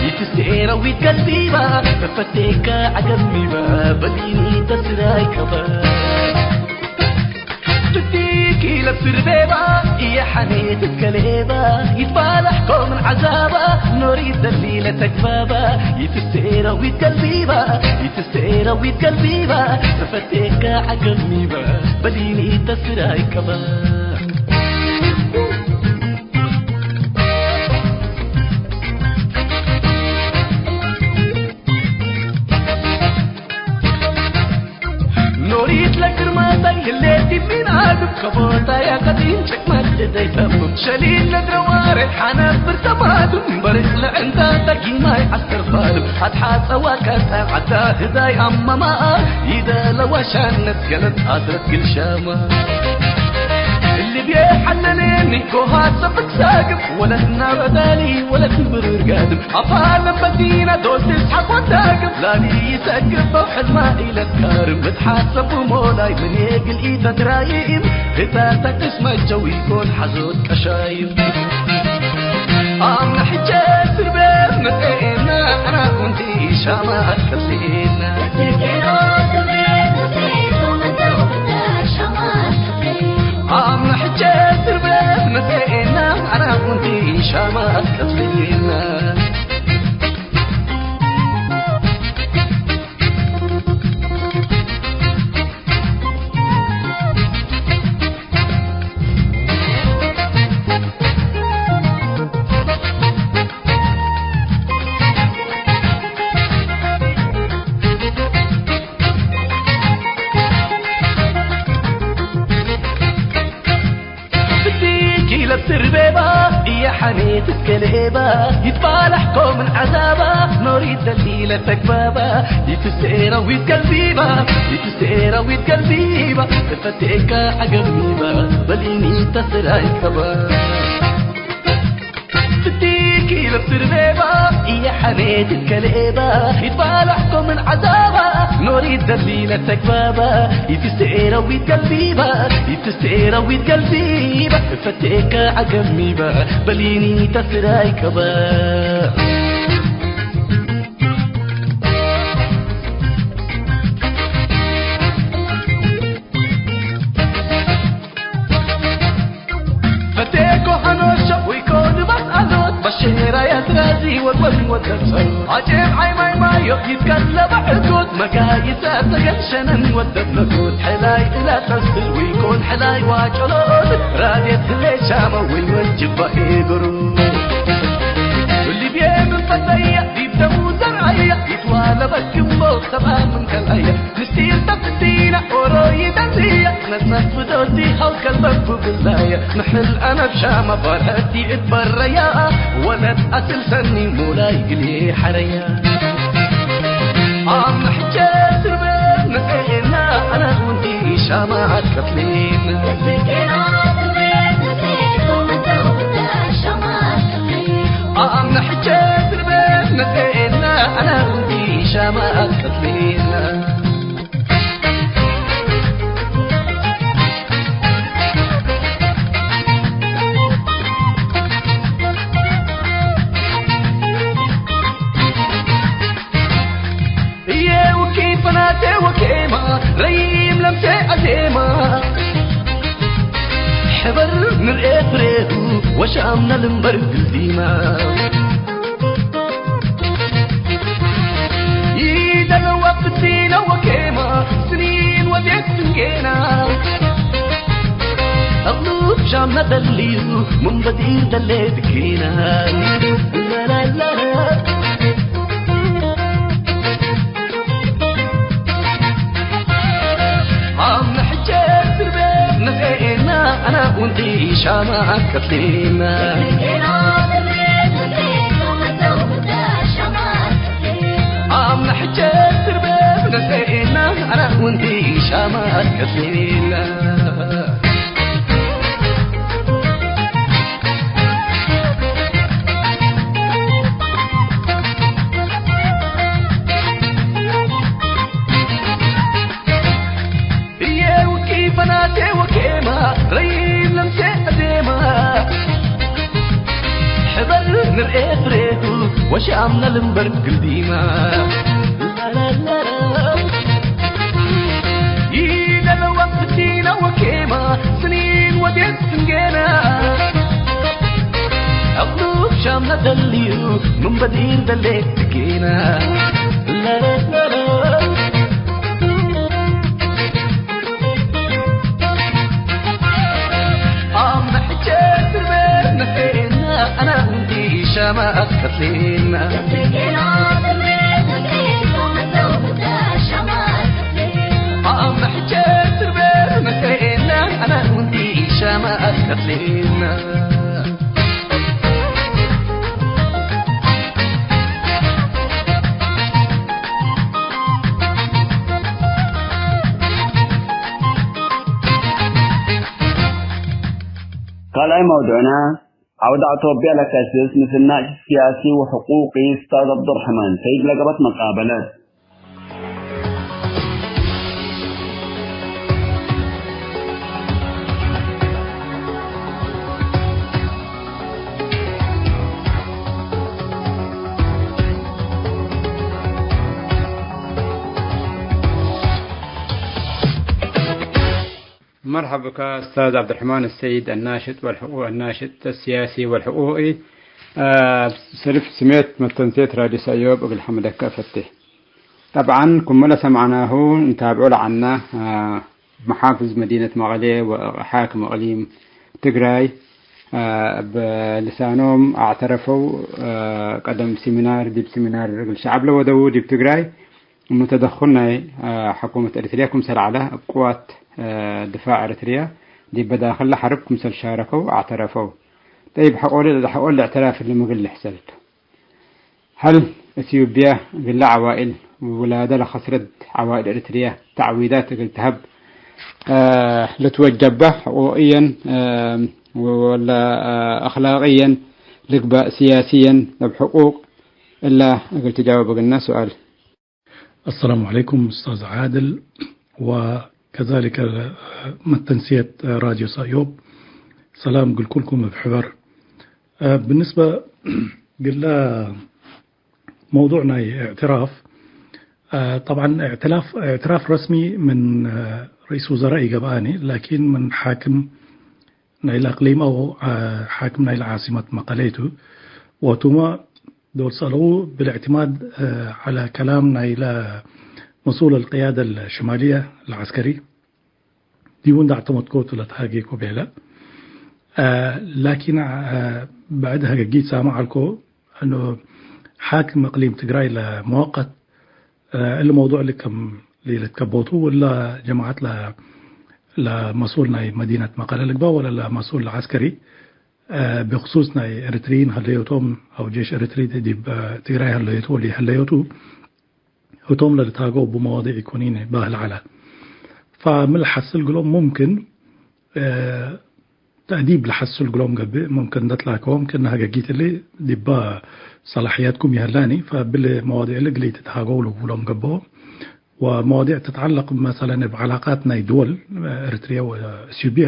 ይትስቴራ ዊት ገልቢባ፣ ተፈቴካ ዐገሚባ፣ በዲኒ ተስራይ ከባ። ትዲኪ ለብስር ቤባ፣ እየ ሐኔት እትከልኤባ፣ ይትባለሕ ኮምን ዐዛባ፣ ኖሪት ደሊ ለተግባባ፣ ይትስቴራ ዊት ገልቢባ፣ ይትስቴራ ዊት ገልቢባ፣ ተፈቴካ ዐገሚባ፣ በዲኒ ተስራይ ከባ። ኖሪት ለግርማታይ ህሌት ዲብ ሚን አዱብ፣ ከቦታያ ቀዲም ጭቅመት እደይ ተምም። ሸሊል ለድረዋሬ ሓነብር ተማዱም፣ በርቅ ለዕንታ ተጊማይ ዐስተር ፋልም። አትሓጸዋ ቀጠን ዐዳ ህዳይ አመማአ፣ ይደ ለዋሻነት ገለት አስረት ግልሻማ። ልብዬ ሐነኔኒ ጎሃት ሰብክ ሳግም፣ ወለት ናበ ዳሊ ወለት ብርር ጋድም። አፋለም በዲና ዶል ትስሐቅ ወዳግም፣ ላሊ ይሰግበው ሕልማ ኢለትካርም። እትሓሰቡ ሞላይ ምን የግል ኢተትራይም፣ ህታታ ቅስማቸው ይኮን ሐዞት ቀሻይም። አምና ሕቼ እስር ቤት መጤና፣ አና ኩንቲ ሻማ አትከፍቴና። አምና ሕቼ እስር ቤት መጤና፣ አና ኩንቲ ሻማ አትከፍቴና። ፍቲኪ ለብስር ቤባ፣ እየ ሐኔት እትከልኤባ፣ ይትባላሕኮ ምን ዐዛባ፣ ኖሪት ደሊ ለተግባባ፣ ይትስኤ ረዊት ገልቢባ፣ ይትስኤ ረዊት ገልቢባ፣ እፈቴካ ዐገቢባ፣ በሊኒ ተስራይ ከባ። ፍቲኪ ለብስር ቤባ፣ እየ ሐኔት እትከልኤባ፣ ይትባላሕኮ ምን ዐዛባ፣ ኖሪት ደሊ ለተግባባ፣ ይትስኤ ረዊት ገልቢባ፣ ይትስኤ ረዊት ገልቢባ፣ እፈቴካ ዐገሚባ፣ በሊኒ ተስራይ ከባ። ፈቴኮ ሐኖ ሸዊኮ ንባስ አሎት፣ በሼራያት ራዚ ወልወል ወተብሰ። አጭብ ዓይማይ ማዮ ይትከለበ ዕጉት፣ መካይሰ ተገንሸነን ወደብነጉት። ሕላይ እላ ቀስል ዊኮን ሕላይ ዋጨሎት፣ ራድየት ህሌ ሻመ ወይ ወጅባ ኢግሩ። ልብዬ ምን ፈተየ ዲብ ደሙ ዘርአየ፣ ይትዋለበ ግንቦ ሰብአ ምን ከልአየ። ምስጢር ተፍቲና ኦሮ ይደልየ፣ ነጽነት ፍዶቲ ሀው ከልበኩ ብላየ። ምሕል አነብ ሻመ ባርሀቲ እት በረያ፣ ወለት አስል ሰኒ ሙላይ ግልዬ ሐረያ። አምነ ሕቼ እስር ቤት መጽኤና፣ አነ ኩንቲ ሻመ አትከፍሌን። አምነ ሕቼ እስር ቤት መጽኤና፣ አነ ኩንቲ ሻመ አትከፍሌን። እዬ ውኪ ፈናቴ ወኬማ፣ ረይም ለምሴ አዜማ። ሕበር ንርኤ ፍሬሁ፣ ወሻምነ ልንበር ግልዲማ። ይደለዋ ፍቲነ ወኬማ፣ ስኒን ወዴት ፍንጌና። አብሉት ሻምነ ደልዩ፣ ምን በዲር ደሌ ትኬና። ላላላ። ሻማት ቀትሌና። አምነ ሕቼ ትርበ ብነሴና፣ አና ወንቲ ሻማት ቀትሌና። ህዬ ውኪ ፈናቴ ወኬማ፣ ረይም ለምሴ አዜማ። ሕበር ንርኤ ፍሬሁ፣ ወሻምነ ልንበር ግልዲማ። ኢደለ ወቅት ዲና ወኬማ፣ ስኒን ወዴት ትንጌና። አቅሉብ ሻምነ ደልዩ፣ ምን በዲር ደሌት ትጌና። አምነ ሕቼ ትርበ ነፌና፣ አና ወንቲ ሻማት ቀትሌና። አምነ ሕቼ ትርበ ነፌና፣ አና ወንቲ ሻማት ቀትሌና። ካልኣይ መውዱዕና፣ ዐውደ አቶብያ ለከስስ ምስናሽ ስያሲ ወሕቁቂ ኡስታዝ ዐብዱርሕማን ሰይድ ለገብአት መቃበለት። መርሐብ ብከ ኡስታዝ ዐብዱርሕማን ሰይድ፣ አናሽጥ ወልሕቁ-፣ አናሽጥ አስያሲ ወልሕቁቂ፣ አ፣ ሰልፍ ስሜት መተንሴት ራድዮ ሰእዮብ እግል ሐምደከ እፈቴ። ጠብዓን፣ ክምለ ሰምዐናሁ እንታብዖ ለዐልነ፣ አ፣ መሓፍዝ መዲነት መቀሌ ወሓክም እቅሊም ትግራይ፣ አ፣ እብ ልሳኖም አዕተረፈው፣ አ፣ ቀደም ሲሚናር፣ ዲብ ሲሚናር እግል ሸዐብ ለወደዉ ዲብ ትግራይ፣ እብ ተደኹል ናይ፣ አ፣ ሕኩመት ኤሪትርያ ክምሰል ዐለ፣ እብ ቅዋት፣ አ፣ ድፋዕ ኤሪትርያ ዲብ በዳክል ለሐርብ ክምሰል ሻረከው አዕተረፈው። ጠይብ፣ ሐቆለ ለሐቆል እዕትራፍ እሊ ምግል ልሕሰል ቱ? ሀል እትዩብያ እግለ ዐዋይል ውላደ ለከስረት ዐዋይል ኤሪትርያ ተዕዊዳት እግል ተሀብ፣ አ፣ ልትወጀበ? ሕቁቅየን፣ አ፣ ወለ፣ አ፣ አክላቅየን ልግባእ፣ ስያስየን እብ ሕቁቅ እላ እግል ትጃወብ እግልነ ሱኣል። አሰላሙ ዐለይኩም ኡስታዝ ዓድል ወከዛሊከ መተንስየት ራድዮ ሰእዮብ፣ ሰላም እግል ኩልኩም እብ ሕበር። አ፣ ብንስበ ግለ መውዱዕ ናይ እዕትራፍ፣ አ፣ ጠብዓን እዕትላፍ፣ እዕትራፍ ረስሚ ምን፣ አ፣ ረኢስ ውዘራእ ኢገብአኒ፣ ላኪን ምን ሓክም ናይለ አቅሊም አው፣ አ፣ ሓክም ናይለ ዓሲመት መቀሌ ቱ። ወህቱመ ዶል ሰአለው ብልእዕትማድ፣ አ፣ ዐለ ከላም ናይለ መስኡል አልቅያደ አልሽማልየ አልዐስከሪ፣ ዲቡ እንዴ አዕተመድኮ ቱ ለትሃጌኮ ቤለ። አ፣ ላኪን፣ አ፣ ብዕድ ሀገጊት ሳምዕ ዐልኮ፣ እኑ ሓክም እቅሊም ትግራይ ለመወቀት፣ አ፣ እሊ መውዱዕ እሊ ከም ለልትከቦቱ፣ ወላ ጀማዐት ለ-፣ ለመስኡል ናይ መዲነት መቀለ ልግበእ፣ ወላ ለመስኡል ለዐስከሪ፣ አ፣ ብክሱስ ናይ ኤሪትሪይን ሀለዮቶም፣ አው ጄሽ ኤሪትሪ ዲብ፣ አ፣ ትግራይ ሀለዮቱ ወለኢሀለዮቱ፣ ህቶም ለልትሃገው እቡ መዋዲዕ ኢኮኒነ ባህል ዐለ። ፈምን ለሐስል እግሎም ሙምክን፣ አ፣ ተእዲብ ለሐስል እግሎም ገብእ፣ ሙምክን እንዴ ትላከዎም ክእነ ሀገጊት እሊ ዲባ ሰላሕያትኩም ይሀላኒ፣ ፈእብሊ መዋዲዕ እሊ እግል ኢትትሃገው ልቡሎም ገብኦ። ወመዋዲዕ ትትዐለቅ መሰለን እብ ዐላቃት ናይ ድወል፣ ኤሪትርየ ወእስዩብየ፣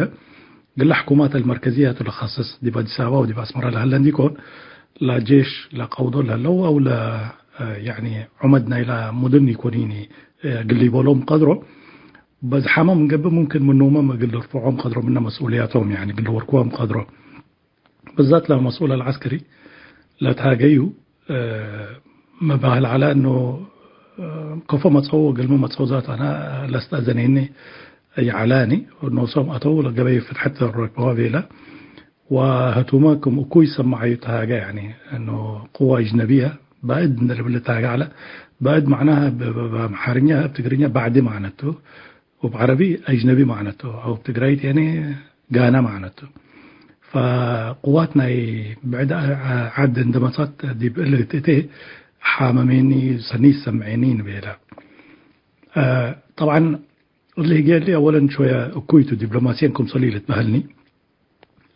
እግለ ሕኩማት አልመርከዝየ ቱ ለከስስ፣ ዲብ አዲስ አበባ ወዲብ አስመረ ለሀለ እንዲኮን፣ ለጄሽ ለቀውዶ ለህለው አው ለ-፣ ያኒ ዑመድ ናይለ ሙድን ኢኮኒኒ እግል ሊቦሎም ቀድሮ፣ በዝሓመ ምን ገብእ ሙምክን ምኖመም እግል ልርፍዖም ቀድሮ፣ ምነ መስኡልያቶም ያኒ እግል ልወርክዎም ቀድሮ። ብዛት ለመስኡል አልዐስከሪ ለትሃገዩ፣ እ፣ መባህል ዐለ እኑ፣ እ፣ ከፎ መጽአው ወእግልሚ መጽአው ዛት አነ ለስተአዘኔኒ ይዐላኒ። ኖሶም አተው ለገበይ ፍትሐት ተረክበዋ ቤለ። ወህቱመ ክም እኩይ ሰመዐዩ ተሃገ፣ ያኒ እኑ ቅዋ እጅነብየ ባእድ እንደ ልብል ተሃገ ዐለ። ባእድ መዕናህ ብ-፣ ብ-፣ በአምሓርኛ፣ እብ ትግርኛ ባዕዲ መዕነቱ። ወእብ ዐረቢ አጅነቢ መዕነቱ፣ አው እብ ትግራይት ያኒ ጋና መዕነቱ። ፈቅዋት ናይ ብዕድ ዐ-፣ ዐድ እንደ መጻት ዲብ እሊ እቴ ሓመሜኒ፣ ሰኒ ሰምዔኒ ንቤለ። አ፣ ጠብዓን እሊ ህጌ እሊ አወለን ሾየ እኩይ ቱ፣ ዲፕሎማሲየን ክምሰሉ ኢልትበህልኒ።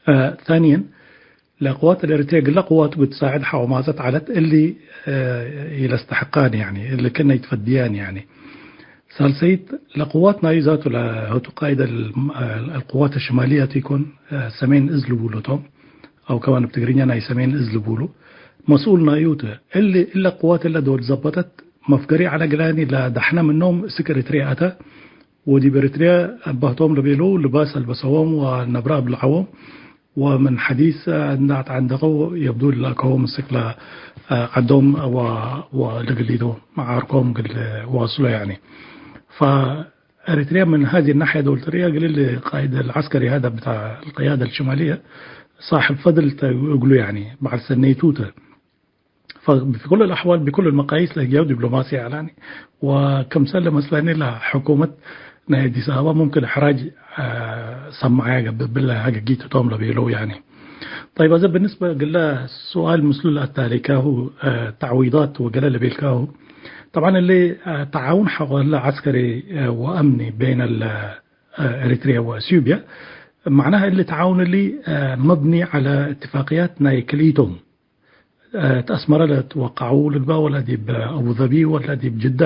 አ፣ ታንየን ለቅዋት አልኤሪትርየ እግለ ቅዋቱ እግል ትሳዕድ ሐቆ ማጸት ዐለት፣ እሊ፣ አ፣ ኢለስተሐቃኒ፣ ያኒ እሊ ክእነ ኢትፈድያን፣ ያኒ። ሳልሰይት ለቅዋት ናዩ ዛቱ ለህቱ ቃይድ አል-፣ አልቅዋት አሽማልየ ቱ ኢኮን፣ አ፣ ሰሜን እዝ ልቡሉ ቶም፣ አው ከማን እብ ትግርኛ ናይ ሰሜን እዝ ልቡሉ፣ መስኡል ናዩ ቱ። እሊ፣ እለ ቅዋት እለ ዶል ዘበጠት መፍገሪ ዐለ ግላኒ ለዳሕነ ምኖም እስክ ኤሪትርየ አተ፣ ወዲብ ኤሪትርየ እባህቶም ለቤለው ልባስ አልበሰዎም ወነብረ አብልዐዎም፣ ወምን ሐዲስ እንደ አትዐንደቀው የብዱ ለአከዎም ምስክ ለዐዶም ወ-፣ ወለግሊዶ መዓርኮም እግል ዋስሎ ያኒ። ፈኤሪትርየ ምን ሀዚ ናሕየ ዶል ትርእየ እግል ቃይድ አልዐስከሪ ሀደ ብታ አልቅያደ አልሽማልየ ሳሕብ ፈድል ተ እግሉ ያኒ በዐል ሰኔቱ ተ። ፈ-፣ ፊ ኩል አልአሕዋል፣ ቢኩል አልመቃይስ ለህግያው ዲፕሎማሲ አላኒ፣ ወክምሰል ለመስለኒ ለሕኩመት ናይ አዲስ አበባ ሙምክን እሕራጅ፣ አ፣ ሰማዕያ ገብእ ብለ ሀገጊት ቶም ለቤለው ያኒ። ጠይብ፣ አዜ ብንስበ እግለ ሱኣል ምስሉ ለአታሌካሁ፣ አ፣ ተዕዊዳት ወገለ ለቤልካሁ፣ ጠብዓን እሊ፣ አ፣ ተዓውን ሐቆ ህለ ዐስከሪ፣ አ፣ ወአምኒ በይነ ለ፣ አ፣ ኤሪትርያ ወእስዩብያ፣ መዕናህ እሊ ተዓውን እሊ፣ አ፣ መብኒ ዐለ እትፋቅያት ናይ ክልኢቶም። አ፣ እት አስመረ ለትወቀዐው ልግበእ ወለ ዲብ አቡዘቢ ወለ ዲብ ጅደ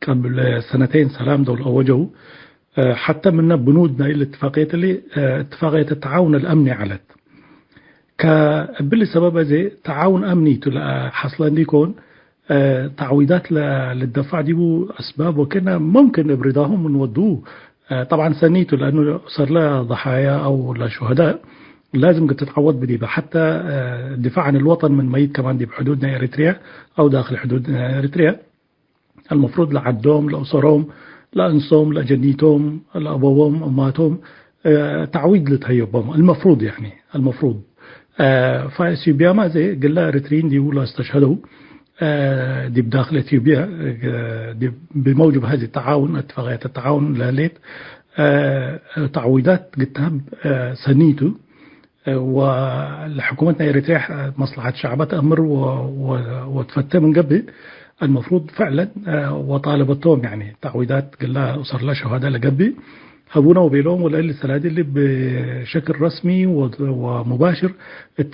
ቀብል ሰነተይን ሰላም ዶል አወጀው። አ፣ ሐተ ምነ ብኑድ ናይ እሊ እትፋቅየት እሊ፣ አ፣ እትፋቅየት ተዓውን አልአምኒ ዐለት። ከእብሊ ሰበብ አዜ ተዓውን አምኒ ቱ ለሐስለ እንዲኮን፣ አ፣ ተዕዊዳት ለ-፣ ልደፋዕ ዲቡ አስባብ ወክእነ ሙምክን እብ ርዳሁም እንወዱ። አ፣ ጠብዓን ሰኒ ቱ ለአኑ ኡሰር ለደሓያ አው ለሹሀዳእ ላዝም እግል ትትዐወድ ብዲበ። ሐተ፣ አ፣ ድፋዕ ዐን ልወጠን ምን መይት ከማን ዲብ ሕዱድ ናይ ኤሪትርያ አው ዳክል ሕዱድ ናይ ኤሪትርያ አልመፍሩድ ለዐዶም፣ ለኡሰሮም፣ ለአንሶም፣ ለአጀኒቶም፣ ለአበዎም፣ እማቶም፣ አ፣ ተዕዊድ ልትሀየቦም። አልመፍሩድ ያኒ፣ አልመፍሩድ። አ፣ ፈእስዩብያመ አዜ ግለ ኤሪትርይን ዲቡ ለአስተሽሀደው፣ አ፣ ዲብ ዳክል እትዩብያ፣ አ፣ ዲብ፣ ብመውጅብ ሀዚ ተዓውን፣ እትፋቅየት ተዓውን ለህሌት፣ አ፣ ተዕዊዳት ግታብ፣ አ፣ ሰኒ ቱ። ወለሕኩመት ናይ ኤሪትርያ መስለሐት ሸዕበ ተአምር ወ-፣ ወ-፣ ወትፈቴ ምን ገብእ፣ አልመፍሩድ ፍዕለን ወጣለበቶም፣ ያኒ፣ ተዕዊዳት ግላ ኡሰር ለሸሃደ ለገብእ ሀቡነ ወቤሎም፣ ወለእሊ ሰላዲ እሊ ብሸክል ረስሚ ወ-፣ ወሙባሽር እተ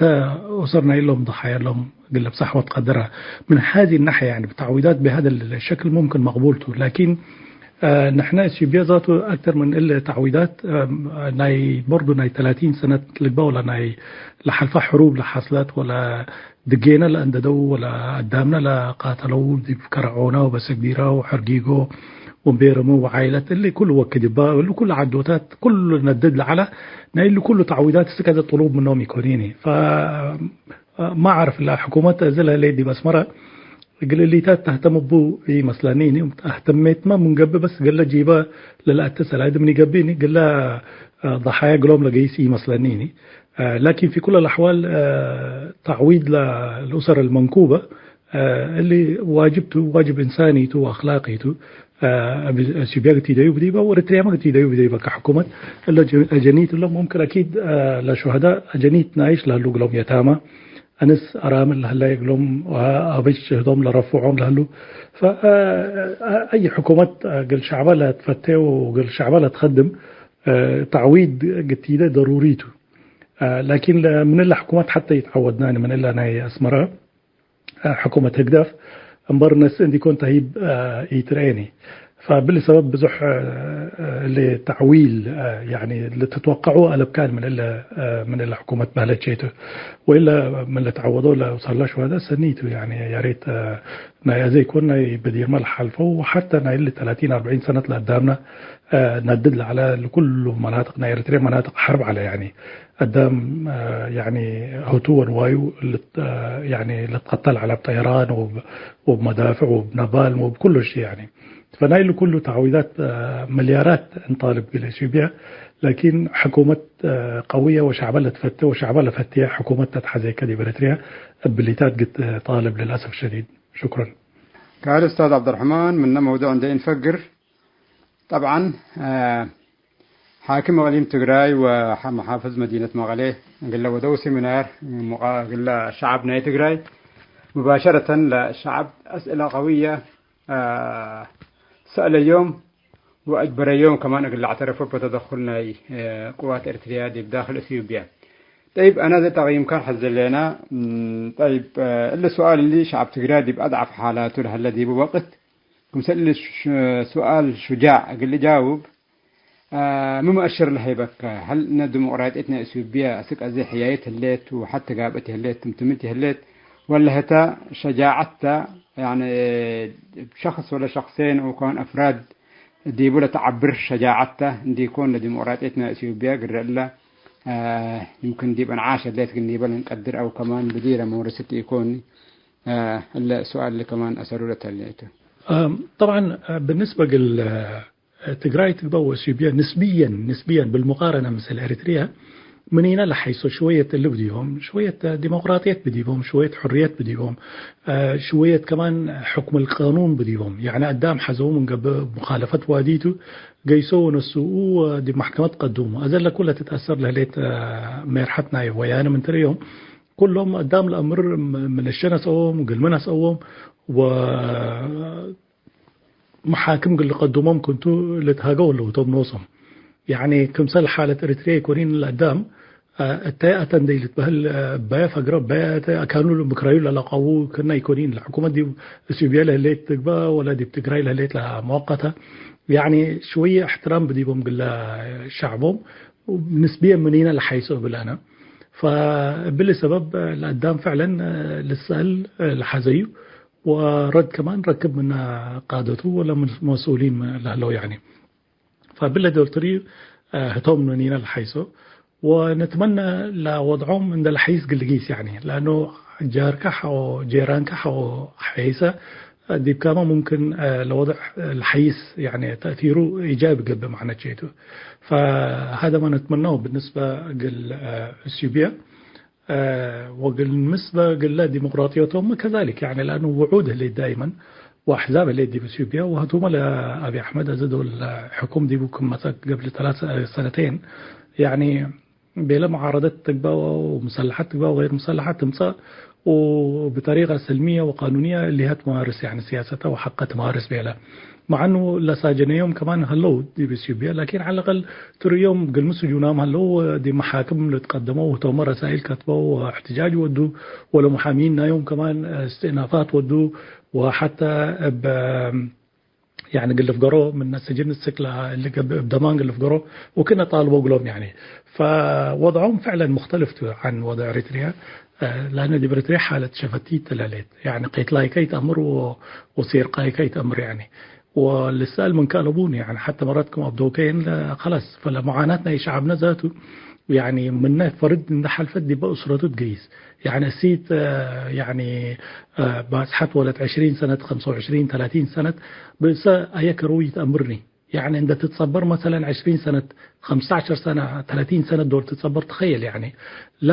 ኡሰር ናይሎም ደሓያሎም ግለ ብጻሕ ወትቀድረ። ምን ሐዚ ናሕየ፣ ያኒ፣ ብተዕዊዳት ብሀደ ሸክል ሙምክን መቅቡል ቱ፣ ላኪን አ፣ ንሕነ እትዩብየ ዛቱ አክተር ምን እሊ ተዕዊዳት፣ አ፣ ናይ በርዱ ናይ ተላቲን ሰነት ልግበእ ወለ ናይ ለሐልፈ ሕሩብ ለሐስለት ወለ ድጌነ ለእንደደው ወለ አዳምነ ለቃተለው ዲብ ከረዖነ ወበሰግዲረ ወሐርጊጎ ወምቤርሙ ወዓይለት እሊ ኩሉ ወክድ እባ እሉ ኩሉ ዐዶታት ኩሉ ነድድ ለዐለ ናይ እሊ ኩሉ ተዕዊዳት እስከ ዘ ጥሉብ ምኖም ኢኮኒኒ። ፈ-፣ ማ አዕርፍ ለሕኩመት እዚ ለህሌት ዲብ አስመረ እግል እሊታት ተህተም እቡ ኢመስለኒኒ። አህተሜትመ ምን ገብእ በስ ገለ ጂበ ለለአተ ሰላይድ ምን ኢገብእኒ፣ ገለ፣ አ፣ ضحايا እግሎም ለገይስ ኢመስለኒኒ። አ፣ ላኪን ፊ ኩል አልአሕዋል፣ አ፣ ተዕዊድ ለ-፣ ለኡሰር አልመንኩበ፣ አ፣ እሊ ዋጅብ ቱ፣ ዋጅብ እንሳኒ ቱ ወአክላቂ ቱ። አ፣ እብ-፣ እትዩብያ ግትኢደዩ ብዲበ ወኤሪትርያመ ግትኢደዩ ብዲበ ከሕኩመት እለ ጀ-፣ አጀኒት እሎም ሙምክን አኪድ፣ አ፣ ለሹሀዳእ አጀኒት ናይሽ ለህሉ እግሎም የታመ። አንስ አራምል ለህላይ እግሎም ወአበጅ ሸህዶም ለረፍዖም ለህሉ። ፈ-፣ አይ ሕኩመት እግል ሸዕበ ለትፈቴ ወእግል ሸዕበ ለትከድም፣ አ፣ ተዕዊድ ግትኢደ ደሩሪ ቱ። አ፣ ላኪን ለ-፣ ምን እለ ሕኩመት ሐተ ኢትዐወድናኒ፣ ምን እለ ናይ አስመረ፣ አ፣ ሕኩመት ህግደፍ እምበር ነስእ እንዲኮን ተህይብ፣ አ፣ ኢትረኤኒ። ፈብሊ ሰበብ ብዙሕ፣ አ፣ አ፣ እሊ ተዕዊል፣ አ፣ ያኒ ልትትወቀዑ አለብካን ምን እለ፣ አ፣ ምን እለ ሕኩመት በህለቼቱ ወኢለ ምን ለተዐወዶ ለውሳላ ሸዋዳ ሰኒቱ። ያኒ ያሬት፣ አ፣ ናይ አዜ ኢኮን ናይ በዲርመ ለሓልፈው ሐተ ናይ እሊ ተላቲን አርበዒን ሰነት ለአዳምነ፣ አ፣ ነድድ ለዐለ ለኩሉ መናጥቅ ናይ ኤሪትርያ መናጥቅ ሐርብ ዐለ። ያኒ አዳም፣ አ፣ ያኒ ህቱ ወንዋዩ ልት-፣ አ፣ ያኒ ልትቀተል ዐለ እብ ጠይራን ወብ-፣ ወብ መዳፍዕ ወብ ነባል ወብ ኩሉ ሺ ያኒ። ፈናይሉ ኩሉ ተዕዊዳት፣ አ፣ መልያራት እንጣልብ እግል ኢትዮጵያ፣ ላኪን ሕኩመት፣ አ፣ ቀውየ ወሸዕበ ለትፈቴ ወሸዕበ ለፈትየ ሕኩመት ተትሐዜከ ዲብ ኤሪትርያ እብሊታት ግት ጣልብ ልልአሰፍ ሸዲድ። ሽኩረን። ጋል ኡስታዝ ዐብደርሕማን፣ ምነ መውዱዕ እንዴ ኢንፈግር፣ ጠብዓን፣ አ፣ ሓክም እቅሊም ትግራይ ወመሓፍዝ መዲነት መቀሌ እግለ ወደው ሴሚናር ሙቃ እግለ ሸዐብ ናይ ትግራይ ሙባሸረተን ለሸዐብ አስእለ ቀውየ ሰእለዮም ወአጅበረዮም ከማን እግል ለአዕተረፎ በተደኩል ናይ ቅዋት ኤርትርያ ዲብ ዳክል እትዮጵያ። ጠይብ፣ አነ ዘ ተቅይምካን ሐዘሌና። ጠይብ፣ እሊ ሱኣል እሊ ሸዐብ ትግራይ ዲብ አድዓፍ ሓላቱ ለሀለ ዲቡ ወቅት ክምሰል እሊ ሱኣል ሹጃዕ እግል ጃውብ፣ ሚ መአሸር ለሀይበከ? ሀል እነ ዲሞቅራጥየት ናይ እትዮጵያ አስክ አዜ ሕያየት ህሌት ወሐቲ ጋብአት ህሌት ትምትምት ህሌት፣ ወለ ህተ ሸጃዐት ተ፣ ያኒ ሸክስ ወለ ሸክሴን አው ከማን አፍራድ ዲቡ ለተዐብር ሸጃዐት ተ እንዲኮን፣ ለዲሞቅራጥየት ናይ እትዮጵያ ግረ እለ፣ አ፣ ይምክን ዲብ እንዓሽ ህሌት ግን ኒበ ልንቀድር አው ከማን ብዲረ መውረስት ኢኮን? አ፣ እለ ሱኣል ከማን አሰሩ ለተሌቱ። አም፣ ጠብዓን፣ አ፣ ብንስበ እግል፣ አ፣ ትግራይ ትግበእ ወእትዮጵያ ንስብየን፣ ንስብየን ብልሙቃረነ ምስል ኤሪትርያ፣ ምኒነ ለሐይሶ ሽወየት እሊ ብዲቦም፣ ሽወየት ዲሞቅራጥየት ብዲቦም፣ ሽወየት ሕርየት ብዲቦም፣ አ፣ ሽወየት ከማን ሕክም ልቃኑን ብዲቦም። ያዕኒ አዳም ሐዘው ምን ገብእ ሙኻለፈት ዋዲቱ ገይሶ ወነስኡ ዲብ መሕከመት ቀዱሙ። አዘ ለኩለ ትትአሰር ለህሌት፣ አ፣ ሜርሐት ናይ ወያነ ምን ትርእዮም፣ ኩሎም አዳም ለአምር ም-፣ ምን እሸ ነስአዎም፣ ግልሚ ነስአዎም ወ መሓክም እግል ልቀዱሞም ክምቱ ልትሃገው ህለው ቶም ኖሶም። ያዕኒ ክምሰል ሓለት ኤሪትርየ ኢኮኒን ለአዳም፣ አ፣ እተ አተ እንዴ ልትበህል፣ አ፣ እበየ ፈግረ፣ እበየ አተ አካኑ ምክራዩ ለለቀዉ ክእነ ኢኮኒን። ለሕኩመት ዲብ እሱብየ ለህሌት ትግበእ ወለ ዲብ ትግራይ ለህሌት ለመወቀተ፣ ያዕኒ ሽወየ እሕትራም ብዲቦም እግለ ሸዕቦም፣ ንስብየ ምኒነ ለሐይሶ እብል አነ። ፈእብሊ ሰበብ ለአዳም ፍዕለን ልሰአል ለሐዘዩ፣ ወረድ ከማን ረክብ ምነ ቃደቱ ወለ መስኡሊን ለህለው ያኒ። ፈብለ ዶል ትርእዩ፣ እ፣ ህቶም ኒነ ለሐይሶ ወነትመነ ለወድዖም እንደ ለሐይስ ግልጊስ ያኒ። ለአኑ ጃርከ ሐቆ፣ ጄራንከ ሐቆ ሐይሰ፣ ዲብካመ ሙምክን፣ እ፣ ለወድዕ ለሐይስ ያኒ ተእቲሩ ኢጃቢ ገብእ ማዕነት ሸይቱ። ፈሀደመ ነትመነው ብንስበ እግል፣ እ፣ እሱብየ። አ፣ ወግል ምስበ ግለ ዲሞቅራጥዮቶምመ ከዛሊክ፣ ያኒ ለአኑ ውዑድ ህሌት ዳይመን ወአሕዛብ ህሌት ዲብ ኢትዮጵያ ወህቱመ ለአቢ አሕመድ አዜ ዶል ሕኩም ዲቡ ክም መጸ ገብለ ተላት ሰነቴን፣ ያኒ ቤለ መዓረደት ትግበእ ወሙሰለሐት ትግበእ ወገይር ሙሰለሐት ትምጸእ ወብጠሪቀ ሰልምየ ወቃኑንየ እሊሀ ትማርስ፣ ያኒ ሲያሰተ ወሐቀ ትማርስ ቤለ። መዐኑ ለሳጀነዮም ከማን ሀለው ዲብ ኢትዮጵያ፣ ላኪን ዐለ አቀል ትርእዮም እግልሚ ስጁናም ሀለው፣ ዲብ መሓክም ልትቀደመው፣ ህቶመ ረሳይል ከትበው፣ እሕትጃጅ ወዱ፣ ወለሙሓሚን ናዮም ከማን እስትእናፋት ወዱ፣ ወሐተ እብ፣ ያኒ እግል ልፍገሮ ምነ ስጅን እስክ ለእሊ ገብእ እብ ደማን እግል ልፍገሮ ወክእነ ጣልቦ እግሎም ያኒ። ፈወድዖም ፍዕለን ሙክተልፍ ቱ ዐን ወድዕ ኤሪትርያ። ለአነ ዲብ ኤሪትርያ ሓለት ሸፈቲት ለህሌት። ያኒ ቄትላይከ ኢተአምር ወ-፣ ወሴርቃይከ ኢተአምር ያኒ። ወልሰአል ምን ከአለቡኒ፣ ያኒ ሐተ መራት ክም አብደውከ የን ለ-፣ ከላስ፣ ፈለመዓናት ናይ ሸዐብነ ዛቱ፣ ያኒ ምነ ፈርድ እንደ ሐልፈት ዲበ እስረቱ ትገይስ። ያኒ እሲት፣ አ፣ ያኒ፣ አ፣ ባጽሐት ወለት ዕሽሪን ሰነት፣ ኸምሰ ወዕሽሪን፣ ተላቲን ሰነት፣ ብእሰ አየ ከርዊ ይትአምርኒ። ያኒ እንደ ትትጸበር መሰለን ዕሽሪን ሰነት፣ ኸምሰ ዐሸር ሰነ፣ ተላቲን ሰነት ዶል ትትጸበር፣ ተኸየል ያኒ። ላ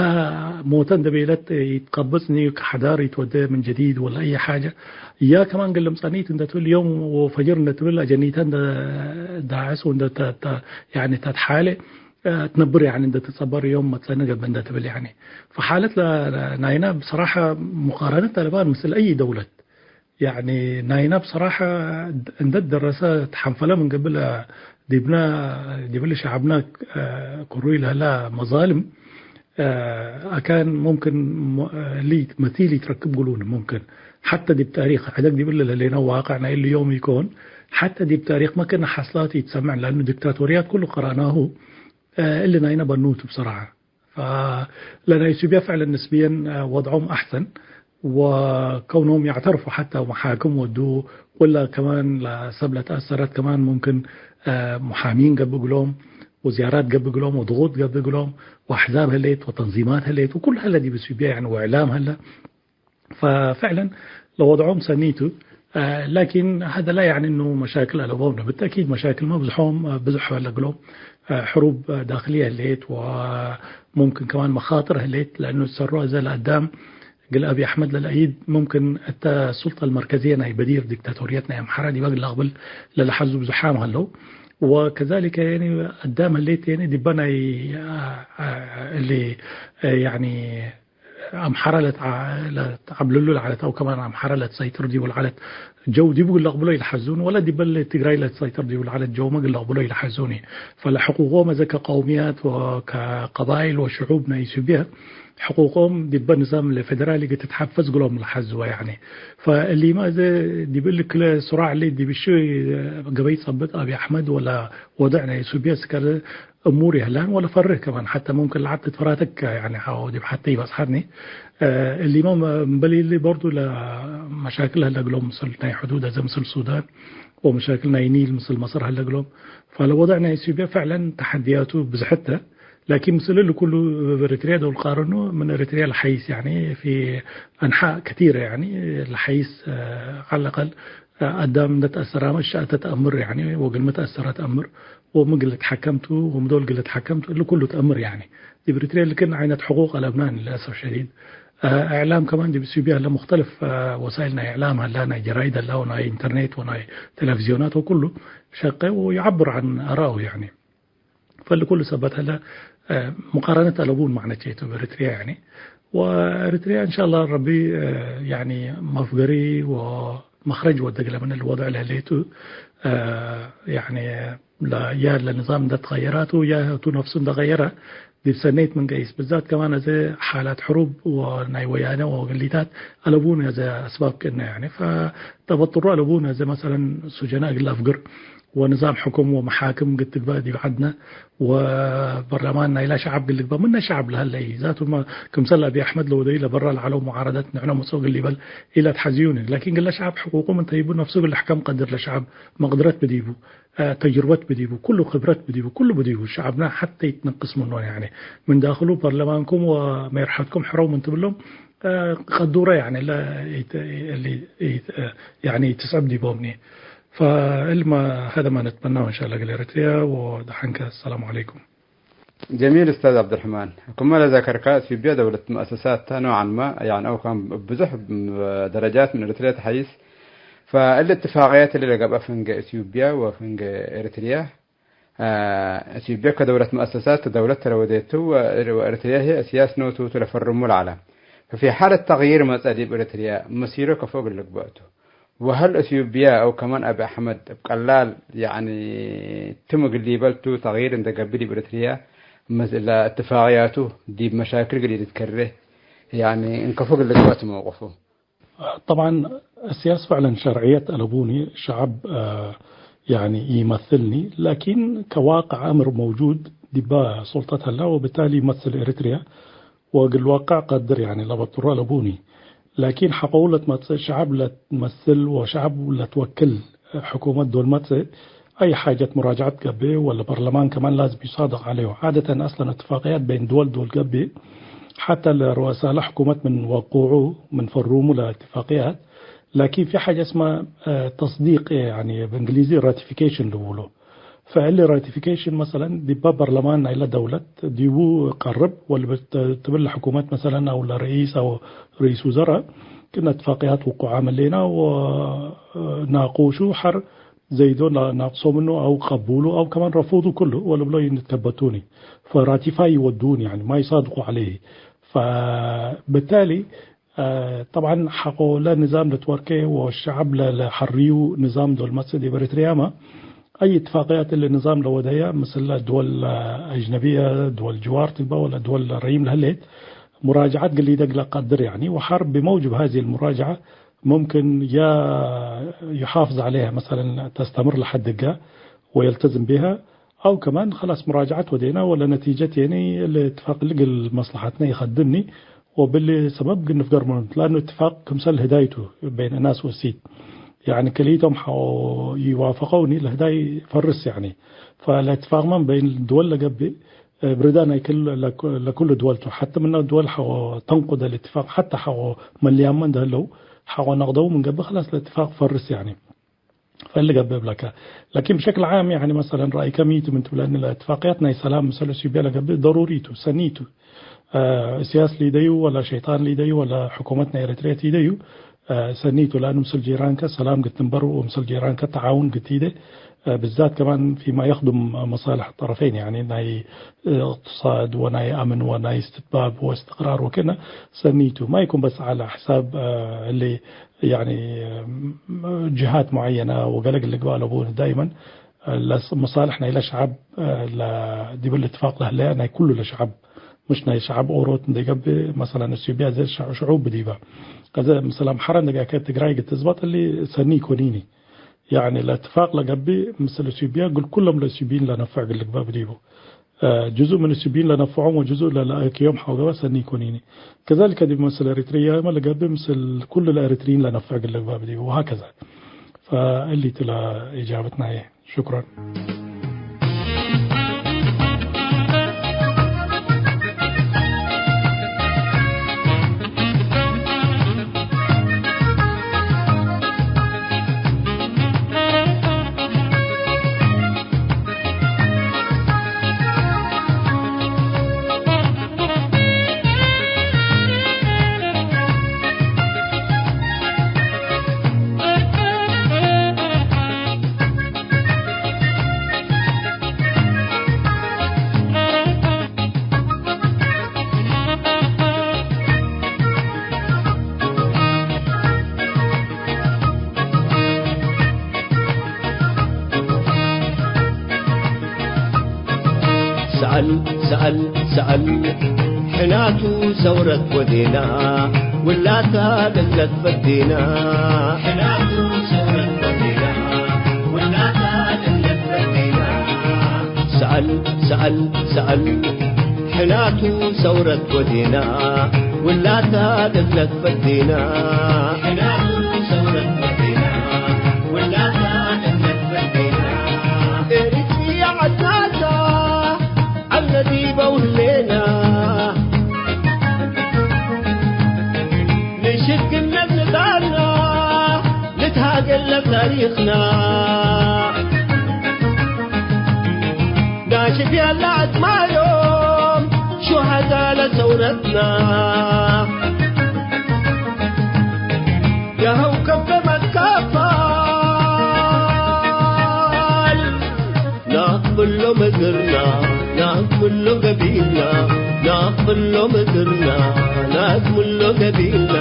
ሞተ እንደ ቤለት ይትቀብጽኒ፣ ከሐዳር ይትወደ ምን ጀዲድ ወላ አይ ሓጀ። ያ ከማን እግል ልምጸኒት እንደ ትብል ዮም ወፈጅር እንደ ትብል አጀኒተ እንደ ዳዕስ ወእንደ ተ-፣ ተ-፣ ያኒ ተትሓሌ፣ አ፣ ትነብር ያኒ እንደ ትትጸበር ዮም መጸኒ ገብእ እንደ ትብል ያኒ። ፈሓለት ለ-፣ ለ-፣ ናይና ብሰራሐ ሙቃረነት አለባን ምስል አይ ደውለት። ያኒ ናይና ብሰራሐ እንደ ደረሰ ተሐንፈለ ምን ገብእ ዲብነ፣ ዲብሊ ሸዐብነ፣ አ፣ ክሩይ ለህላ መዛልም፣ አ፣ አካን ሙምክን ሞ-፣ ሊ መቲል ይትረክብ ግሉን ሙምክን ሐተ ዲብ ታሪክ ሕደግ ዲብሊ ለህሌነ ዋቅዕ ናይ እሊ ዮም ኢኮን ሐተ ዲብ ታሪክ መክነ ሐስላት ኢትሰምዕ ለአኑ ዲክታቶርያት ኩሉ ቀረአናሁ፣ አ፣ እሊ ናይነ በኑቱ ብሰራሐ። ፈለናይ ሱብያ ፍዕለን ንስብየን፣ አ፣ ወድዖም አሕሰን ወከውኖም ያዕተርፉ ሐታ መሓክም ወዱ ወላ ከማን ለሰብ ለተአሰረት ከማን ሙምክን፣ አ፣ ሙሓሚን ገብእ እግሎም ወዝያራት ገብእ እግሎም ወድጉጥ ገብእ እግሎም ወአሕዛብ ህሌት ወተንዚማት ህሌት ወኩሉ ሀለ ዲብ ሱብያ ያኒ ወእዕላም ሀለ። ፈፍዕለን ለወድዖም ሰኒቱ። አ፣ ላኪን ሀደ ላ ያዕኒ እኑ መሻክል አለቦም ነው። ብተእኪድ መሻክልመ ብዝሖም፣ አ፣ ብዙሕ አለ እግሎም። አ፣ ሕሩብ ዳክልየ ህሌት ወሙምክን ከማን መኻጥር ህሌት፣ ለአኑ ዝሰሮ አዘ ለአዳም እግል አቢ አሕመድ ለለአይድ ሙምክን እተ ሱልጠ አልመርከዝየ ናይ በዲር ዲክታቶርየት ናይ አምሐራ ዲበ እግል ለአቅብል ለለሐዙ ብዙሓም ሀለው። ወከዛሊከ፣ ያኒ፣ አዳም ህሌት፣ ያኒ፣ ዲበ ናይ፣ አ፣ አ፣ እሊ፣ አ፣ ያኒ፣ አምሐረ ለትዓ-፣ ለትዓብልሉ ለዐለት አው ከማን አምሐረ ለትሰይጥር ዲቡ ለዐለት ጀው ዲቡ እግል ለቅብሎ ኢለሐዙኒ፣ ወለ ዲበ ትግራይ ለትሰይጥር ዲቡ ለዐለት ጀውመ እግል ለቅብሎ ኢለሐዙኒ። ፈለሕቁቆም አዜ ከቀውምያት ወከቀባይል ወሽዑብ ናይ ኢትዮጵያ ሕቁቆም ዲበ ንዛም ለፌደራል እግል ትትሐፈዝ እግሎም ለሐዝወ፣ ያኒ። ፈእሊመ አዜ ዲብ እሊ ክለ ሱራዕ እሊ ዲብ እሺ ገበይ ጸብጥ አቢ አሕመድ ወለ ወድዕ ናይ ኢትዮጵያ ስከረ እሙር ይህላን ወለ ፈርህ ከማን ሐተ ሙምክን ለዐድ ትትፈራተክ፣ ያኒ፣ ሐው ዲብ ሐተ ይበጽሐኒ። እ፣ እሊመ እምበል እሊ በርዱ ለመሻክል ህለ እግሎም ምስል ናይ ሕዱድ አዜ ምስል ሱዳን ወመሻክል ናይ ኒል ምስል መስር ህለ እግሎም። ፈለወድዕ ናይ ኢትዮጵያ ፍዕለን ተሐድያቱ ብዝሕት ተ። ላኪን ምስል እሊ ኩሉ እብ ኤሪትርያ ዶል ቃርኑ፣ ምን ኤሪትርያ ለሐይስ፣ ያኒ፣ ፊ አንሓእ ከቲረ፣ ያኒ፣ ለሐይስ፣ ዐለ አቀል፣ አዳም እንደ ተአሰራመ እሻ ተአምር፣ ያኒ፣ ወግልመ ተአሰረ ተአምር፣ ወምን ግል ልትሐከም ቱ፣ ወምዶል ግል ልትሐከም ቱ፣ እሊ ኩሉ ተአምር፣ ያኒ። ዲብ ኤሪትርያ ልክን ዓይነት ሕቁቅ አለብናን፣ ለልአሰፍ ሸዲድ። እዕላም ከማን ዲብ ኢትዮጵያ ህለ ሙክተልፍ ወሳይል ናይ እዕላም ህላ፣ ናይ ጀራይድ ህላ፣ ወናይ ኢንተርኔት፣ ወናይ ቴሌቪዝዮናት፣ ወኩሉ ሸቄ ወይዐብር ዐን አራኡ፣ ያኒ። ፈሊ ኩሉ ሰበት ሀለ፣ እ፣ ሙቃረነት አለቡን ማዕነቼቱ በኤሪትርያ፣ ያኒ። ወኤሪትርያ እንሻአላህ ረቢ፣ እ፣ ያኒ መፍገሪ ወመክረጅ ወደግለ ምን ወድዕ ለህሌቱ፣ እ፣ ያኒ ለ-፣ ያ ለንዛም እንደ ተቀየራቱ፣ ያ ህቱ ነፍሱ እንደ ቀየረ፣ ዲብ ሰኔት ምን ገይስ፣ ብዛት ከማን አዜ ሓላት ሕሩብ ወናይ ወያነ ወግሊታት አለቡን አዜ አስባብ ክእነ፣ ያኒ። ፈተበጥሩ አለቡን አዜ መሰለን ሱጀና እግል አፍግር፣ ወንዛም ሕኩም ወመሓክም እግል ትግበእ ዲብ ዐድነ፣ ወበርለማን ናይላ ሸዐብ እግል ልግበእ ምነ ሸዐብ ለሀለ ዛቱመ፣ ክምሰል አቢ አሕመድ ለወደዩ ለበራ ለዐለው ሙዓረደት ንሕነ መጽኦ እግል ሊበል ኢለትሐዝዩኒ። ላኪን ግለ ሸዐብ ሕቁቁ ምን ተይቡ ነፍሱ እግል ልሕከም ቀድር ለሸዐብ መቅድረት ብዲቡ፣ አ፣ ተጅርበት ብዲቡ፣ ኩሉ ክብረት ብዲቡ፣ ኩሉ ብዲቡ ሸዐብና ሐቴ ይትነቅስ ምኖን፣ ያኒ ምን ዳክሉ በርለማንኩም ወሜርሐትኩም ሕረው ምን ትብሎም፣ አ፣ ቀዱረ፣ ያኒ ለ-፣ ይት-፣ እሊ፣ ይት-፣ ያኒ ትስዕብ ዲቦምኒ። ፈእልመ ሀደ ማ ነትመናሁ እንሻአላህ እግል ኤረትርያ ወደሐንከ። አሰላሙ ዐለይኩም። ጀሚል ኡስታዝ ዐብዱርሕማን፣ ክመ ለዘከርከ፣ ኢትዮጵያ ደውለት መአሰሳት ተ ነውዓን ማ፣ ያኒ አው ካን ብዙሕ ደረጃት ምን ኤረትርያ ተሐይስ። ፈእሊ እትፋቅያት እሊ ለገብአ ፍንጌ ኢትዮጵያ ወፍንጌ ኤረትርያ፣ አ፣ ኢትዮጵያ ከደውለት መአሰሳት ደውለት ተለወዴቱ ወ-፣ ወኤረትርያ ህይ አስያስ ኖቱ ቱ ለፈርሙ ለዐለ። ፈፊ ሓለት ተግይር መጸ ዲብ ኤረትርያ መሲሩ ከፎ እግል ልግበእ ቱ። ወሀል ኢትዮጵያ አው ከማን አቢ አሕመድ እብ ቀላል፣ ያኒ፣ ትም እግል ሊበል ቱ ተግይር እንደ ገብእ ዲብ ኤረትርያ መስ-፣ ለእትፋቅያቱ ዲብ መሻክል እግል ኢልትከሬ፣ ያኒ፣ እንከፎ እግል ልግበእ ቱ መውቅፉ። ጠብዓን፣ አስያስ ፍዕለን ሸርዕየት አለቡኒ፣ ሸዐብ፣ አ፣ ያኒ፣ ኢመስልኒ፣ ላኪን ከዋቅዕ አምር መውጁድ ዲባ ሱልጠት ሀላ፣ ወብታሊ ኢመስል ኤረትርያ፣ ወእግል ዋቅዕ ቀድር፣ ያኒ፣ ለበጥሩ አለቡኒ። ላኪን ሐቆሁ ለትመጽእ ሸዐብ ለትመስል ወሸዐብ ለትወክል ሕኩመት ዶል መጽእ፣ አይ ሓጀት ሙራጅዐት ገብእ፣ ወለ በርለማን ከማን ላዝም ዩሳድቅ ዐለዩ። ዓደተን አስለን እትፋቅያት በይን ድወል ዶል ገብእ፣ ሐተ ለሩአሳለ ሕኩመት ምን ወቁዑ፣ ምን ፈሩሙ ለእትፋቅያት፣ ላኪን ፊ ሓጀ እስመ፣ አ፣ ተስዲቅ፣ ያኒ፣ በእንግሊዚ ራቲፊኬሽን ልቡሎ። ፈእሊ ራቲፊኬሽን መሰለን ዲበ በርለማን ናይለ ደውለት ዲቡ ቀርብ ወልብል ትብል ለሕኩመት መሰለን አው ለርኢስ አው ርኢስ ውዘራእ ክእነ እትፋቅያት ውቁዓም ህሌና ወናቁሹ ሐር ዘይዶ ናቅሶ ምኑ አው ቀቡሉ አው ከማን ረፉዱ ክሉ ወልብሎ ይንትከበቱኒ ፈራቲፋይ ይወዱኒ ያኒ ማ ይሳድቁ ዐለይሂ። ፈብታሊ አ፣ ጠብዓን ሐቆለ ንዛም ለትወርኬ ወሸዐብ ለ-፣ ለሐርዩ ንዛም ዶል መጽእ ዲብ ኤረትርያመ፣ አይ እትፋቅያት እሊ ንዛም ለወደየ፣ ምስለ ድወል አጅነብየ፣ ድወል ጅዋር ትግበእ ወለ ድወል ረዪም ለህሌት፣ ሙራጅዐት ግል ኢደግ ለቀድር፣ ያኒ፣ ወሐር ብመውጅብ ሀዚ ልሙራጅዐ፣ ሙምክን ያ ዩሓፍዝ ዐሌሃ፣ መሰለን፣ ተስተምር ለሐድ ህገ ወየልተዝም ቢሃ፣ አው ከማን፣ ኸላስ ሙራጅዐት ወዴና ወለ ነቲጀት የኒ እሊ እትፋቅ እሊ እግል መስለሐትነ ኢከድምኒ፣ ወብሊ ሰበብ እግል ንፍገር ምኑ። ለአኑ እትፋቅ ክምሰል ህዳይ ቱ በይን እናስ ወሲት። ያኒ ክልኢቶም ሐቆ ይዋፈቀውኒ ለህዳይ ፈርስ ያኒ። ፈለእትፋቅመ በይን ድወል ለገብእ ብርዳ ናይ ክል-፣ ለኩ-፣ ለኩሉ ድወል ቱ። ሐቲ ምነ ድወል ሐቆ ተንቁደ ለእትፋቅ ሐታ ሐቆ መልያመ እንደ ህለው ሐቆ ነቅደው ምን ገብእ ኸላስ ለእትፋቅ ፈርስ ያኒ። ፈሊ ገብእ እብለከ። ላኪን ብሸክል ዓም፣ ያኒ፣ መሰለን፣ ረአይከ ሚ ቱ ምን ትብለኒ፣ ለእትፋቅያት ናይ ሰላም ምሰል እሱብያ ለገብእ ደሩሪ ቱ፣ ሰኒ ቱ። አ፣ እስያስ ሊደዩ ወላ ሸይጣን ሊደዩ ወላ ሕኩመት ናይ ኤረትርየት ሊደዩ፣ አ፣ ሰኒቱ፣ ለአኑ ምስል ጂራንከ ሰላም ግትንበር ወምስል ጂራንከ ተዓውን ግቲደ፣ አ፣ ብዛት ከማን ፊማ የኽዱም መሳልሕ ጠረፈይን፣ ያኒ ናይ፣ አ፣ እቅትሳድ ወናይ አምን ወናይ እስትትባብ ወእስትቅራር ወክእነ ሰኒቱ። ማ ይኩን በስ ዐለ ሕሳብ፣ አ፣ እሊ፣ ያኒ፣ ም-፣ ጅሃት ሙዐየነ ወገለግ ልግባእ ለቡ ዳይመን፣ ለስ-፣ መሳልሕ ናይለ ሸዐብ፣ ለ-፣ ዲብ እትፋቅ ለህለየ ናይ ኩሉ ለሸዐብ፣ ምሽ ናይ ሸዐብ ኦሮት እንዴ ገብእ፣ መሰለን፣ እትዮጵያ ዘ ሸ-፣ ሽዑብ ዲበ። ከዘ፣ መሰለን፣ አምሐረ እንዴ ገአከ ትግራይ ግትዝበጥ እሊ ሰኒ ኢኮኒኒ። ያኒ ለእትፋቅ ለገብእ ምስል እትዮጵያ፣ እግል ኩሎም ለእትዮጵይን ለነፍዕ እግል ልግበእ ብዲቡ። እ፣ ጅዙእ ምን እትዮጵይን ለነፍዖም ወጅዙእ ለለአክዮም ሐው ገብአ ሰኒ ኢኮኒኒ። ከዛሊከ ዲብ ምስል ኤሪትርያመ ለገብእ ምስል ኩሉ ለኤሪትርይን ለነፍዕ እግል ልግበእ ብዲቡ ወሀከዛ። ፈእሊቱ ለኢጃበት ናየ። ሽክረን። ሰአል፣ ሰአል፣ ሰአል፣ ሕናቱ ሰውረት ወዴና፣ ውላታ ለለት ፈዴና። ሕናቱ ሰውረት ወዴና፣ ውላታ ለለት ፈዴና። ሰአል፣ ሰአል፣ ሰአል፣ ሕናቱ ሰውረት ወዴና፣ ውላታ ለለት ፈዴና። ሕናቱ ሰውረት ወዴና፣ ውላታ ለለት ፈዴና። ኤሪትርያ ዐድናታ፣ ዐልነ ዲበው ህሌና፣ ንሽግነት ንዳልና፣ ንትሃገል ለታሪኽና። ናሽፍ ያለ አጽማዮም ሹሀዳ ለሰውረትና፣ የሀው ከበ መትከፋል። ናቅብሎ ምድርና፣ ናቅብሎ ገቢልና፣ ናቅብሎ ምድርና፣ ናቅብሎ ገቢልና።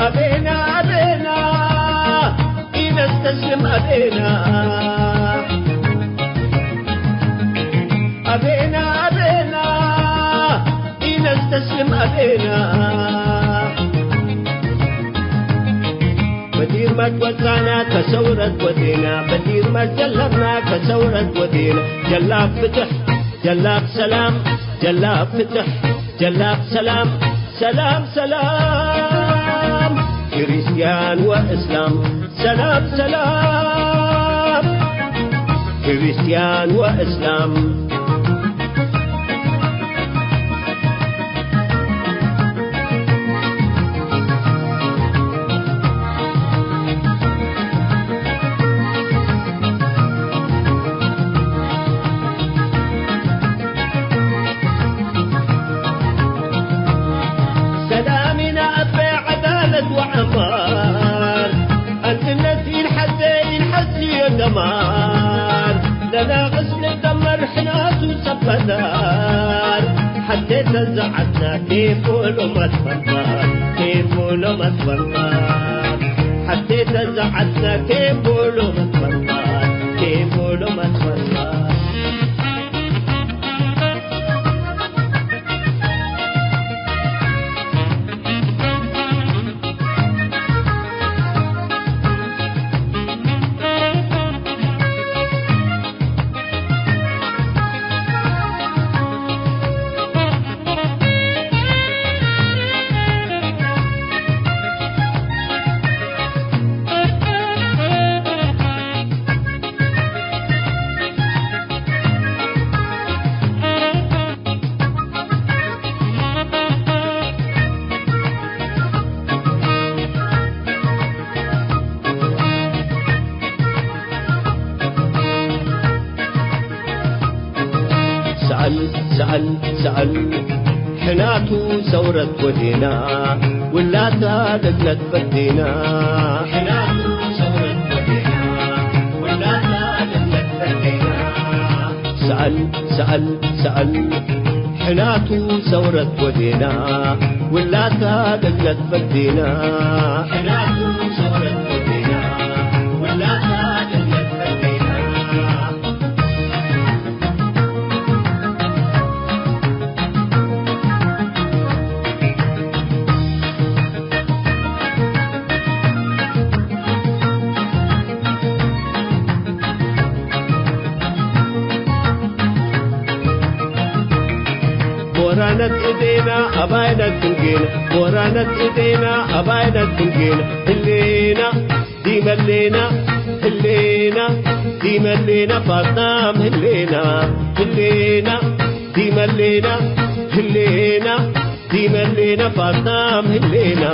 አቤና አቤና ኢነስተስልም አቤና። አቤና አቤና ኢነስተስልም አቤና። በዲር መትወጣና ከሰውረት ወዴና፣ በዲር መትጀለብና ከሰውረት ወዴና። ጀላብ ፍትሕ፣ ጀላብ ሰላም፣ ጀላብ ፍትሕ፣ ጀላብ ሰላም፣ ሰላም ሰላም። ክርስቲያን ወእስላም ሰላም ሰላም። ክርስቲያን ወእስላም። ሰላሚና አቤ ዐዳለት ወዐማር፣ አንድነት ኢንሐዜ ኢንሐስዮ ደማር፣ ለናቅስ ንደመር ሕናቱ ሰበዳር፣ ሐቴ ተዘዐትና ኬፎ ሎመትፈርታ፣ ኬፎ ሎመትፈርታ፣ ሐቴ ተዘዐትና ኬፎ ሎመትፈርታ፣ ኬፎ ሎመትፈርታ። ሰአል፣ ሰአል፣ ሰአል፣ ሕናቱ ሰውረት ወዴና፣ ውላታ ለግለት ፈዴና። ሕናቱ ሰውረት ወዴና፣ ውላታ ለግለት ፈዴና። ሰአል፣ ሰአል፣ ሰአል፣ ሕናቱ ሰውረት ወዴና፣ ውላታ ለግለት ፈዴና። ሕናቱ ሰውረት ወዴና፣ ውላታ ለግለት ፈዴና። ቦራነት እዴና አባይነት ትንጌን፣ ቦራነት እዴና አባይነት ትንጌን፣ ህሌና ዲመሌና ህሌና፣ ዲመሌና ፋጣም ህሌና፣ ህሌና ዲመሌና ህሌና፣ ዲመሌና ፋጣም ህሌና።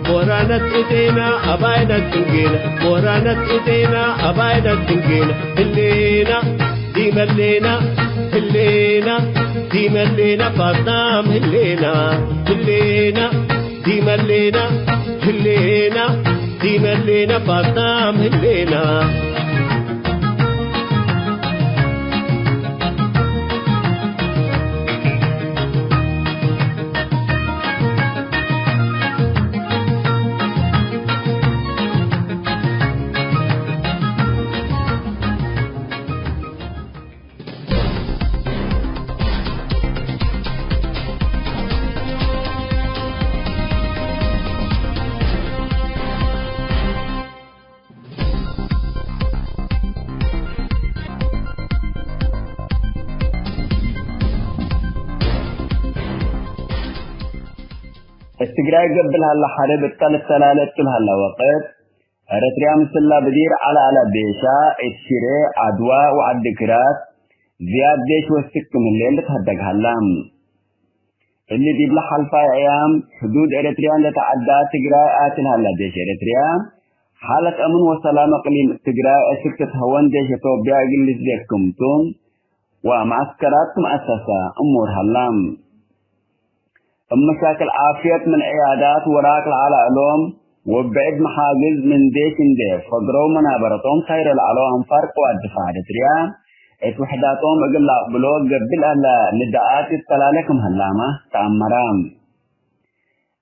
ቦራነት እዴና አባይነት ትንጌን፣ ቦራነት እዴና አባይነት ትንጌን፣ ህሌና ዲመሌና ህሌና፣ ዲመሌና ፋጣም ህሌና፣ ህሌና ዲመሌና ህሌና፣ ዲመሌና ፋጣም ህሌና። እት ትግራይ ገብእ ለሀለ ሐርብ እተ ልተላለ እቱ ለሀለ ወቅት፣ ኤረትርያ ምስላ ብዲር ዐለ አለ ቤሻ፣ እት ሽሬ፣ ዐድዋ ወዐዲ ግራት ዝያድ ዴሽ ወስክ ክም ህሌ ልትሀደግ ሀላ። እሊ ዲብለ ሐልፋይ አያም፣ ሕዱድ ኤረትርያ እንዴ ተዐዳ ትግራይ አቲ ለሀላ ዴሽ ኤረትርያ፣ ሓለት አምን ወሰላም እቅሊም ትግራይ አስክ ትትሀወን ዴሽ ኢትዮጵያ እግል ልስዴ ክምቱ፣ ወመዐስከራት ክም አሰሰ እሙር ሀላ። እብ መሻክል ዓፍየት ምን ዕያዳት ወራክ ለዐለ እሎም፣ ወብዕድ መሓግዝ ምን ዴሽ እንዴ ፈግረው መናበረቶም ሳይረ ለዐለው አንፋር ቅዋት ድፋዕ ኤረትርያ፣ እት ውሕዳቶም እግል ለአቅብሎ ገብእ ለሀለ ንዳአት ይተላለ ክም ሀላመ ተአመረ።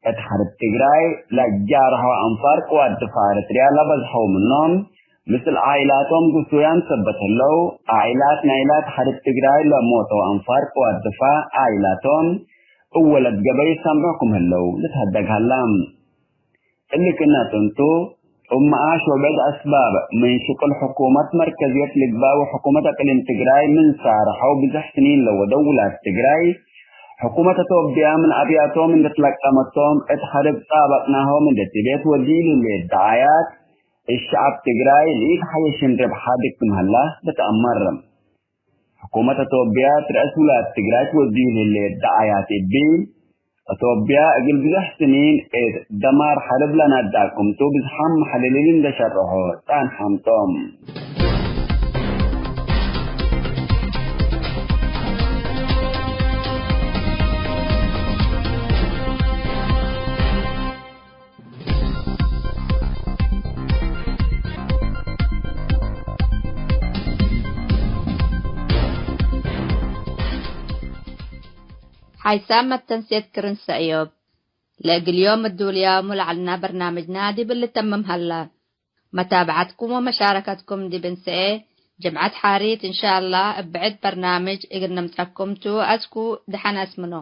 እት ሐርብ ትግራይ ለአጃርሐው አንፋር ቅዋት ድፋዕ ኤረትርያ ለበዝሐው ምኖም፣ ምስል ዓኢላቶም ግሱያን ሰበት ህለው፣ ዓኢላት ናይላ እት ሐርብ ትግራይ ለሞተው አንፋር ቅዋት ድፋዕ ዓኢላቶም እወ ለትገበዩ ሰምዑ ክም ህለው ልትሀደግ ሀላ። እሊ ክእነ ጥንቱ፣ እብ መኣሽ ወብዕድ አስባብ ምን ሽቅል ሕኩመት መርከዝየት ልግባእ ወሕኩመት አቅሊም ትግራይ ምን ሳርሐው ብዘሕ ስኒን ለወደው ውላድ ትግራይ፣ ሕኩመት አቶብያ ምን አብያቶም እንዴ ትለቀመቶም፣ እት ሐርብ ጣበቅናሆም እንዴ ትቤት ወዲዩ ለህሌት ደዓያት፣ እብ ሸዐብ ትግራይ ለኢትሐየሽን ርብሐ ድክም ሀላ ልትአመር። ሕኩመት አቶብያ እት ረአስ ውላድ ትግራይ ትወድዩ ለህሌት ደዓያት እብ፣ አቶብያ እግል ብዘሕ ስኒን እት ደማር ሐርብ ለናዳ ክምቱ ብዝሓም መሐልሊን እንዴ ሸርሖ ጸንሐም ቶም። ሓይሳም መተንሴት ክርን ሰእዮብ። ለእግል ዮም እዱልያሙ ለዐልና በርናምጅና ዲብ ልተምም ሀላ። መታብዐትኩም ወመሻረከትኩም ዲብ እንሰኤ፣ ጅምዐት ሓሪት እንሻአላህ እብ ብዕድ በርናምጅ እግል ንምጸኩም ቱ። አስኩ ደሐን አስምኖ።